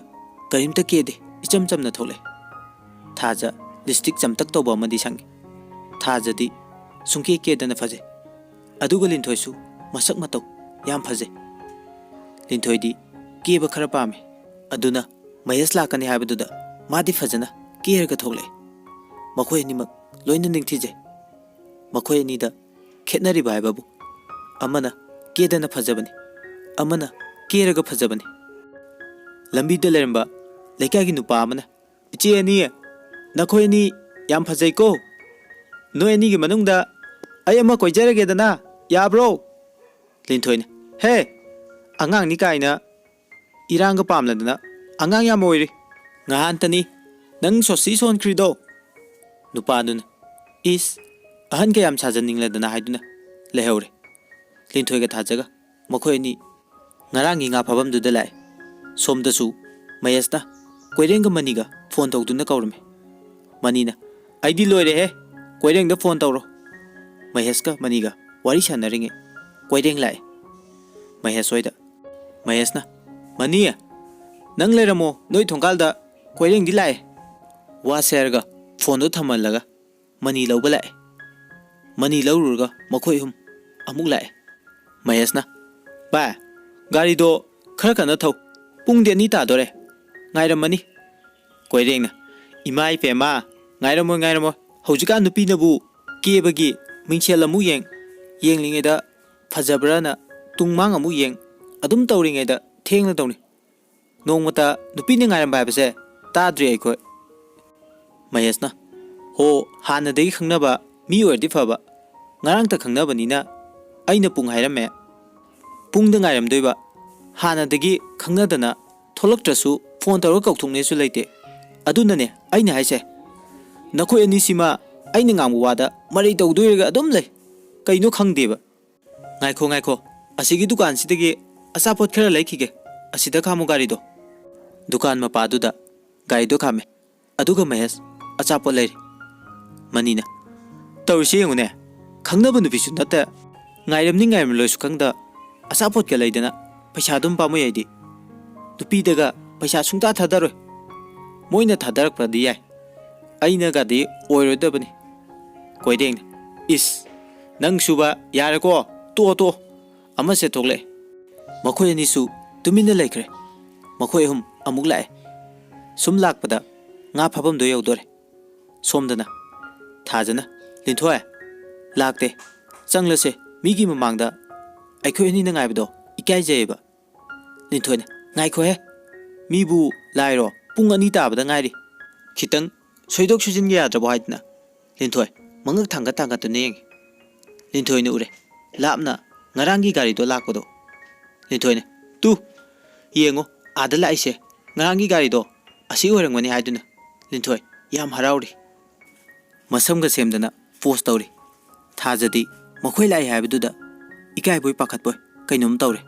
ꯀꯔꯤꯝꯇ ꯀꯦꯗꯦ, ꯏꯆꯝ ꯆꯝꯅ ꯊꯣꯛꯂꯛꯏ꯫ ꯊꯥꯖ ꯂꯤꯞꯁꯇꯤꯛ ꯆꯝꯇꯛ ꯇꯧꯕ ꯑꯃꯗꯤ ꯁꯪꯉꯤ꯫ ꯊꯥꯖꯗꯤ ꯁꯨꯡꯀꯦ ꯀꯦꯗꯅ ꯐꯖꯩ꯫ ꯑꯗꯨꯒ ꯂꯤꯟꯊꯣꯏꯁꯨ ꯃꯁꯛ ꯃꯇꯧ ꯌꯥꯝ ꯐꯖꯩ꯫ ꯂꯤꯟꯊꯣꯏꯗꯤ ꯀꯦꯕ ꯈꯔ ꯄꯥꯝꯃꯤ꯫ ꯑꯗꯨꯅ ꯃꯍꯦꯁ ꯂꯥꯛꯀꯅꯤ ꯍꯥꯏꯕꯗꯨꯗ ꯃꯥꯗꯤ ꯐꯖꯅ ꯀꯦꯔꯒ ꯊꯣꯛꯂꯛꯏ꯫ ꯃꯈꯣꯏ ꯑꯅꯤꯃꯛ ꯂꯣꯏꯅ ꯅꯤꯡꯊꯤꯖꯩ꯫ ꯃꯈꯣꯏ ꯑꯅꯤꯗ ꯈꯦꯠꯅꯔꯤꯕ ꯍꯥꯏꯕꯕꯨ ꯑꯃꯅ ꯀꯦꯗꯅ ꯐꯖꯕꯅꯤ, ꯑꯃꯅ ꯀꯦꯔꯒ ꯐꯖꯕꯅꯤ꯫ ꯂꯝꯕꯤꯗ ꯂꯩꯔꯝꯕ ꯂꯩꯀꯥꯏꯒꯤ ꯅꯨꯄꯥ ꯑꯃꯅ, "ꯏꯆꯦ ꯑꯅꯤ, ꯅꯈꯣꯏ ꯑꯅꯤ ꯌꯥꯝ ꯐꯖꯩꯀꯣ꯫ ꯅꯣꯏ ꯑꯅꯤꯒꯤ ꯃꯅꯨꯡꯗ ꯑꯩ ꯑꯃ ꯀꯣꯏꯖꯔꯒꯦꯗꯅ, ꯌꯥꯕ꯭ꯔꯣ?" ꯂꯤꯟꯊꯣꯏꯅ, "ꯍꯦ, ꯑꯉꯥꯡꯅꯤ ꯀꯥꯏꯅ ꯏꯔꯥꯡꯒ ꯄꯥꯝꯂꯗꯅ ꯑꯉꯥꯡ ꯌꯥꯝ ꯑꯣꯏꯔꯤ꯫ ꯉꯍꯥꯟꯇꯅꯤ ꯅꯪ ꯁꯣꯁꯤ ꯁꯣꯟꯈ꯭ꯔꯤꯗꯣ"꯫ ꯅꯨꯄꯥꯗꯨꯅ, "ꯏꯁ, ꯑꯍꯟ ꯀꯌꯥꯝ ꯁꯥꯖꯅꯤꯡꯂꯗꯅ" ꯍꯥꯏꯗꯨꯅ ꯂꯩꯍꯧꯔꯦ꯫ ꯂꯤꯟꯊꯣꯏꯒ ꯊꯥꯖꯒ ꯃꯈꯣꯏ ꯑꯅꯤ ꯉꯔꯥꯡꯒꯤ ꯉꯥ ꯐꯥꯐꯝꯗꯨꯗ ꯂꯥꯛꯑꯦ꯫ ꯁꯣꯝꯗꯁꯨ ꯃꯍꯦꯁꯅ ꯀꯣꯏꯔꯦꯡꯒ ꯃꯅꯤꯒ ꯐꯣꯟ ꯇꯧꯗꯨꯅ ꯀꯧꯔꯝꯃꯤ꯫ ꯃꯅꯤꯅ, "ꯑꯩꯗꯤ ꯂꯣꯏꯔꯦꯍꯦ, ꯀꯣꯏꯔꯦꯡꯗ ꯐꯣꯟ ꯇꯧꯔꯣ"꯫ ꯃꯍꯦꯁꯀ ꯃꯅꯤꯒ ꯋꯥꯔꯤ ꯁꯥꯟꯅꯔꯤꯉꯩ ꯀꯣꯏꯔꯦꯡ ꯂꯥꯛꯑꯦ꯫ ꯃꯍꯦꯁ ꯍꯣꯏꯗ꯫ ꯃꯍꯦꯁꯅ, "ꯃꯅꯤ, ꯅꯪ ꯂꯩꯔꯝꯃꯣ, ꯅꯣꯏ ꯊꯣꯡꯒꯥꯜꯗ ꯀꯣꯏꯔꯦꯡꯗꯤ ꯂꯥꯛꯑꯦ"꯫ ꯋꯥꯁꯦ ꯍꯥꯏꯔꯒ ꯐꯣꯟꯗꯣ ꯊꯝꯍꯜꯂꯒ ꯃꯅꯤ ꯂꯧꯕ ꯂꯥꯛꯑꯦ꯫ ꯃꯅꯤ ꯂꯧꯔꯨꯔꯒ ꯃꯈꯣꯏ ꯑꯍꯨꯝ ꯑꯃꯨꯛ ꯂꯥꯛꯑꯦ꯫ ꯃꯍꯦꯁꯅ, "ꯚꯥꯏ, ꯒꯥꯔꯤꯗꯣ ꯈꯔ ꯀꯟꯅ ꯊꯧ, ꯄꯨꯡꯗꯤ ꯑꯅꯤ ꯇꯥꯗꯣꯔꯦ, ꯉꯥꯏꯔꯝꯃꯅꯤ"꯫ ꯀꯣꯏꯔꯦꯡꯅ, "ꯏꯃꯥ ꯏꯄꯦꯝꯃ, ꯉꯥꯏꯔꯝꯃꯣꯏ, ꯉꯥꯏꯔꯝꯃꯣꯏ, ꯍꯧꯖꯤꯛꯀꯥꯟ ꯅꯨꯄꯤꯅꯕꯨ ꯀꯦꯕꯒꯤ ꯃꯤꯡꯁꯦꯜ ꯑꯃꯨꯛ ꯌꯦꯡ, ꯌꯦꯡꯂꯤꯉꯩꯗ ꯐꯖꯕ꯭ꯔꯥꯅ ꯇꯨꯡ ꯃꯥꯡ ꯑꯃꯨꯛ ꯌꯦꯡ, ꯑꯗꯨꯝ ꯇꯧꯔꯤꯉꯩꯗ ꯊꯦꯡꯂꯗꯧꯅꯤ꯫ ꯅꯣꯡꯃꯇ ꯅꯨꯄꯤꯅ ꯉꯥꯏꯔꯝꯕ ꯍꯥꯏꯕꯁꯦ ꯇꯥꯗ꯭ꯔꯤ ꯑꯩꯈꯣꯏ"꯫ ꯃꯍꯦꯁꯅ, "ꯍꯣ, ꯍꯥꯟꯅꯗꯒꯤ ꯈꯪꯅꯕ ꯃꯤ ꯑꯣꯏꯔꯗꯤ ꯐꯕ, ꯉꯔꯥꯡꯇ ꯈꯪꯅꯕꯅꯤꯅ ꯑꯩꯅ ꯄꯨꯡ ꯍꯥꯏꯔꯝꯃꯦ꯫ ꯄꯨꯡꯗ ꯉꯥꯏꯔꯝꯗꯣꯏꯕ, ꯍꯥꯟꯅꯗꯒꯤ ꯈꯪꯅꯗꯅ ꯊꯣꯛꯂꯛꯇ꯭ꯔꯁꯨ ꯐꯣꯟ ꯇꯧꯔꯒ ꯀꯧꯊꯣꯛꯅꯦꯁꯨ ꯂꯩꯇꯦ꯫ ꯑꯗꯨꯅꯅꯦ ꯑꯩꯅ ꯍꯥꯏꯁꯦ, ꯅꯈꯣꯏ ꯑꯅꯤꯁꯤꯃ ꯑꯩꯅ ꯉꯥꯡꯕ ꯋꯥꯗ ꯃꯔꯩ ꯇꯧꯗꯣꯏꯔꯒ ꯑꯗꯨꯝ ꯂꯩ, ꯀꯩꯅꯣ ꯈꯪꯗꯦꯕ"꯫ "ꯉꯥꯏꯈꯣ, ꯉꯥꯏꯈꯣ, ꯑꯁꯤꯒꯤ ꯗꯨꯀꯥꯟꯁꯤꯗꯒꯤ ꯑꯆꯥꯄꯣꯠ ꯈꯔ ꯂꯩꯈꯤꯒꯦ, ꯑꯁꯤꯗ ꯈꯥꯝꯃꯨ ꯒꯥꯔꯤꯗꯣ"꯫ ꯗꯨꯀꯥꯟ ꯃꯄꯥꯗꯨꯗ ꯒꯥꯔꯤꯗꯣ ꯈꯥꯝꯃꯦ꯫ ꯑꯗꯨꯒ ꯃꯍꯦꯁ ꯑꯆꯥꯄꯣꯠ ꯂꯩꯔꯤ꯫ ꯃꯅꯤꯅ, "ꯇꯧꯔꯤꯁꯦ ꯌꯦꯡꯉꯨꯅꯦ, ꯈꯪꯅꯕ ꯅꯨꯄꯤꯁꯨ ꯅꯠꯇ, ꯉꯥꯏꯔꯝꯅꯤ ꯉꯥꯏꯔꯝꯂꯣꯏꯁꯨ ꯈꯪꯗ, ꯑꯆꯥꯄꯣꯠꯀ ꯂꯩꯗꯅ ꯄꯩꯁꯥ ꯑꯗꯨꯝ ꯄꯥꯝꯃꯨꯏ ꯑꯩꯗꯤ꯫ ꯅꯨꯄꯤꯗꯒ ꯄꯩꯁꯥ ꯁꯨꯡꯇꯥ ꯊꯥꯗꯔꯣꯏ, ꯃꯣꯏꯅ ꯊꯥꯗꯔꯛꯄꯗꯤ ꯌꯥꯏ, ꯑꯩꯅꯒꯗꯤ ꯑꯣꯏꯔꯣꯏꯗꯕꯅꯤ"꯫ ꯀꯣꯏꯔꯦꯡꯅ, "ꯏꯁ, ꯅꯪꯁꯨꯕ, ꯌꯥꯔꯦꯀꯣ, ꯇꯣꯛꯑꯣ, ꯇꯣꯛꯑꯣ"꯫ ꯑꯃꯁꯦ ꯊꯣꯛꯂꯛꯑꯦ꯫ ꯃꯈꯣꯏ ꯑꯅꯤꯁꯨ ꯇꯨꯃꯤꯟꯅ ꯂꯩꯈ꯭ꯔꯦ꯫ ꯃꯈꯣꯏ ꯑꯍꯨꯝ ꯑꯃꯨꯛ ꯂꯥꯛꯑꯦ꯫ ꯁꯨꯝ ꯂꯥꯛꯄꯗ ꯉꯥ ꯐꯥꯐꯝꯗꯣ ꯌꯧꯗꯣꯔꯦ꯫ ꯁꯣꯝꯗꯅ ꯊꯥꯖꯅ, "ꯂꯤꯟꯊꯣꯏ, ꯂꯥꯛꯇꯦ, ꯆꯪꯂꯁꯦ, ꯃꯤꯒꯤ ꯃꯃꯥꯡꯗ ꯑꯩꯈꯣꯏ ꯑꯅꯤꯅ ꯉꯥꯏꯕꯗꯣ ꯏꯀꯥꯏꯖꯩꯌꯦꯕ"꯫ ꯂꯤꯟꯊꯣꯏꯅ, "ꯉꯥꯏꯈꯣꯍꯦ, ꯃꯤꯕꯨ ꯂꯥꯏꯔꯣ, ꯄꯨꯡ ꯑꯅꯤ ꯇꯥꯕꯗ ꯉꯥꯏꯔꯤ, ꯈꯤꯇꯪ ꯁꯣꯏꯗꯣꯛ ꯁꯣꯏꯖꯤꯟꯒꯦ ꯌꯥꯗ꯭ꯔꯕꯣ" ꯍꯥꯏꯗꯅ ꯂꯤꯟꯊꯣꯏ ꯃꯉꯛ ꯊꯥꯡꯒꯠ ꯊꯥꯡꯒꯠꯇꯨꯅ ꯌꯦꯡꯉꯤ꯫ ꯂꯤꯟꯊꯣꯏꯅ ꯎꯔꯦ, ꯂꯥꯞꯅ ꯉꯔꯥꯡꯒꯤ ꯒꯥꯔꯤꯗꯣ ꯂꯥꯛꯄꯗꯣ꯫ ꯂꯤꯟꯊꯣꯏꯅ, "ꯇꯨ, ꯌꯦꯡꯉꯣ, ꯑꯥꯗ ꯂꯥꯛꯏꯁꯦ ꯉꯔꯥꯡꯒꯤ ꯒꯥꯔꯤꯗꯣ ꯑꯁꯤ ꯑꯣꯏꯔꯝꯒꯅꯤ" ꯍꯥꯏꯗꯨꯅ ꯂꯤꯟꯊꯣꯏ ꯌꯥꯝ ꯍꯔꯥꯎꯔꯤ꯫ ꯃꯁꯝꯒ ꯁꯦꯝꯗꯅ ꯄꯣꯁ ꯇꯧꯔꯤ꯫ ꯊꯥꯖꯗꯤ ꯃꯈꯣꯏ ꯂꯥꯛꯏ ꯍꯥꯏꯕꯗꯨꯗ ꯏꯀꯥꯏꯕꯣꯏ ꯄꯥꯈꯠꯄꯣꯏ ꯀꯩꯅꯣꯝ ꯇꯧꯔꯦ꯫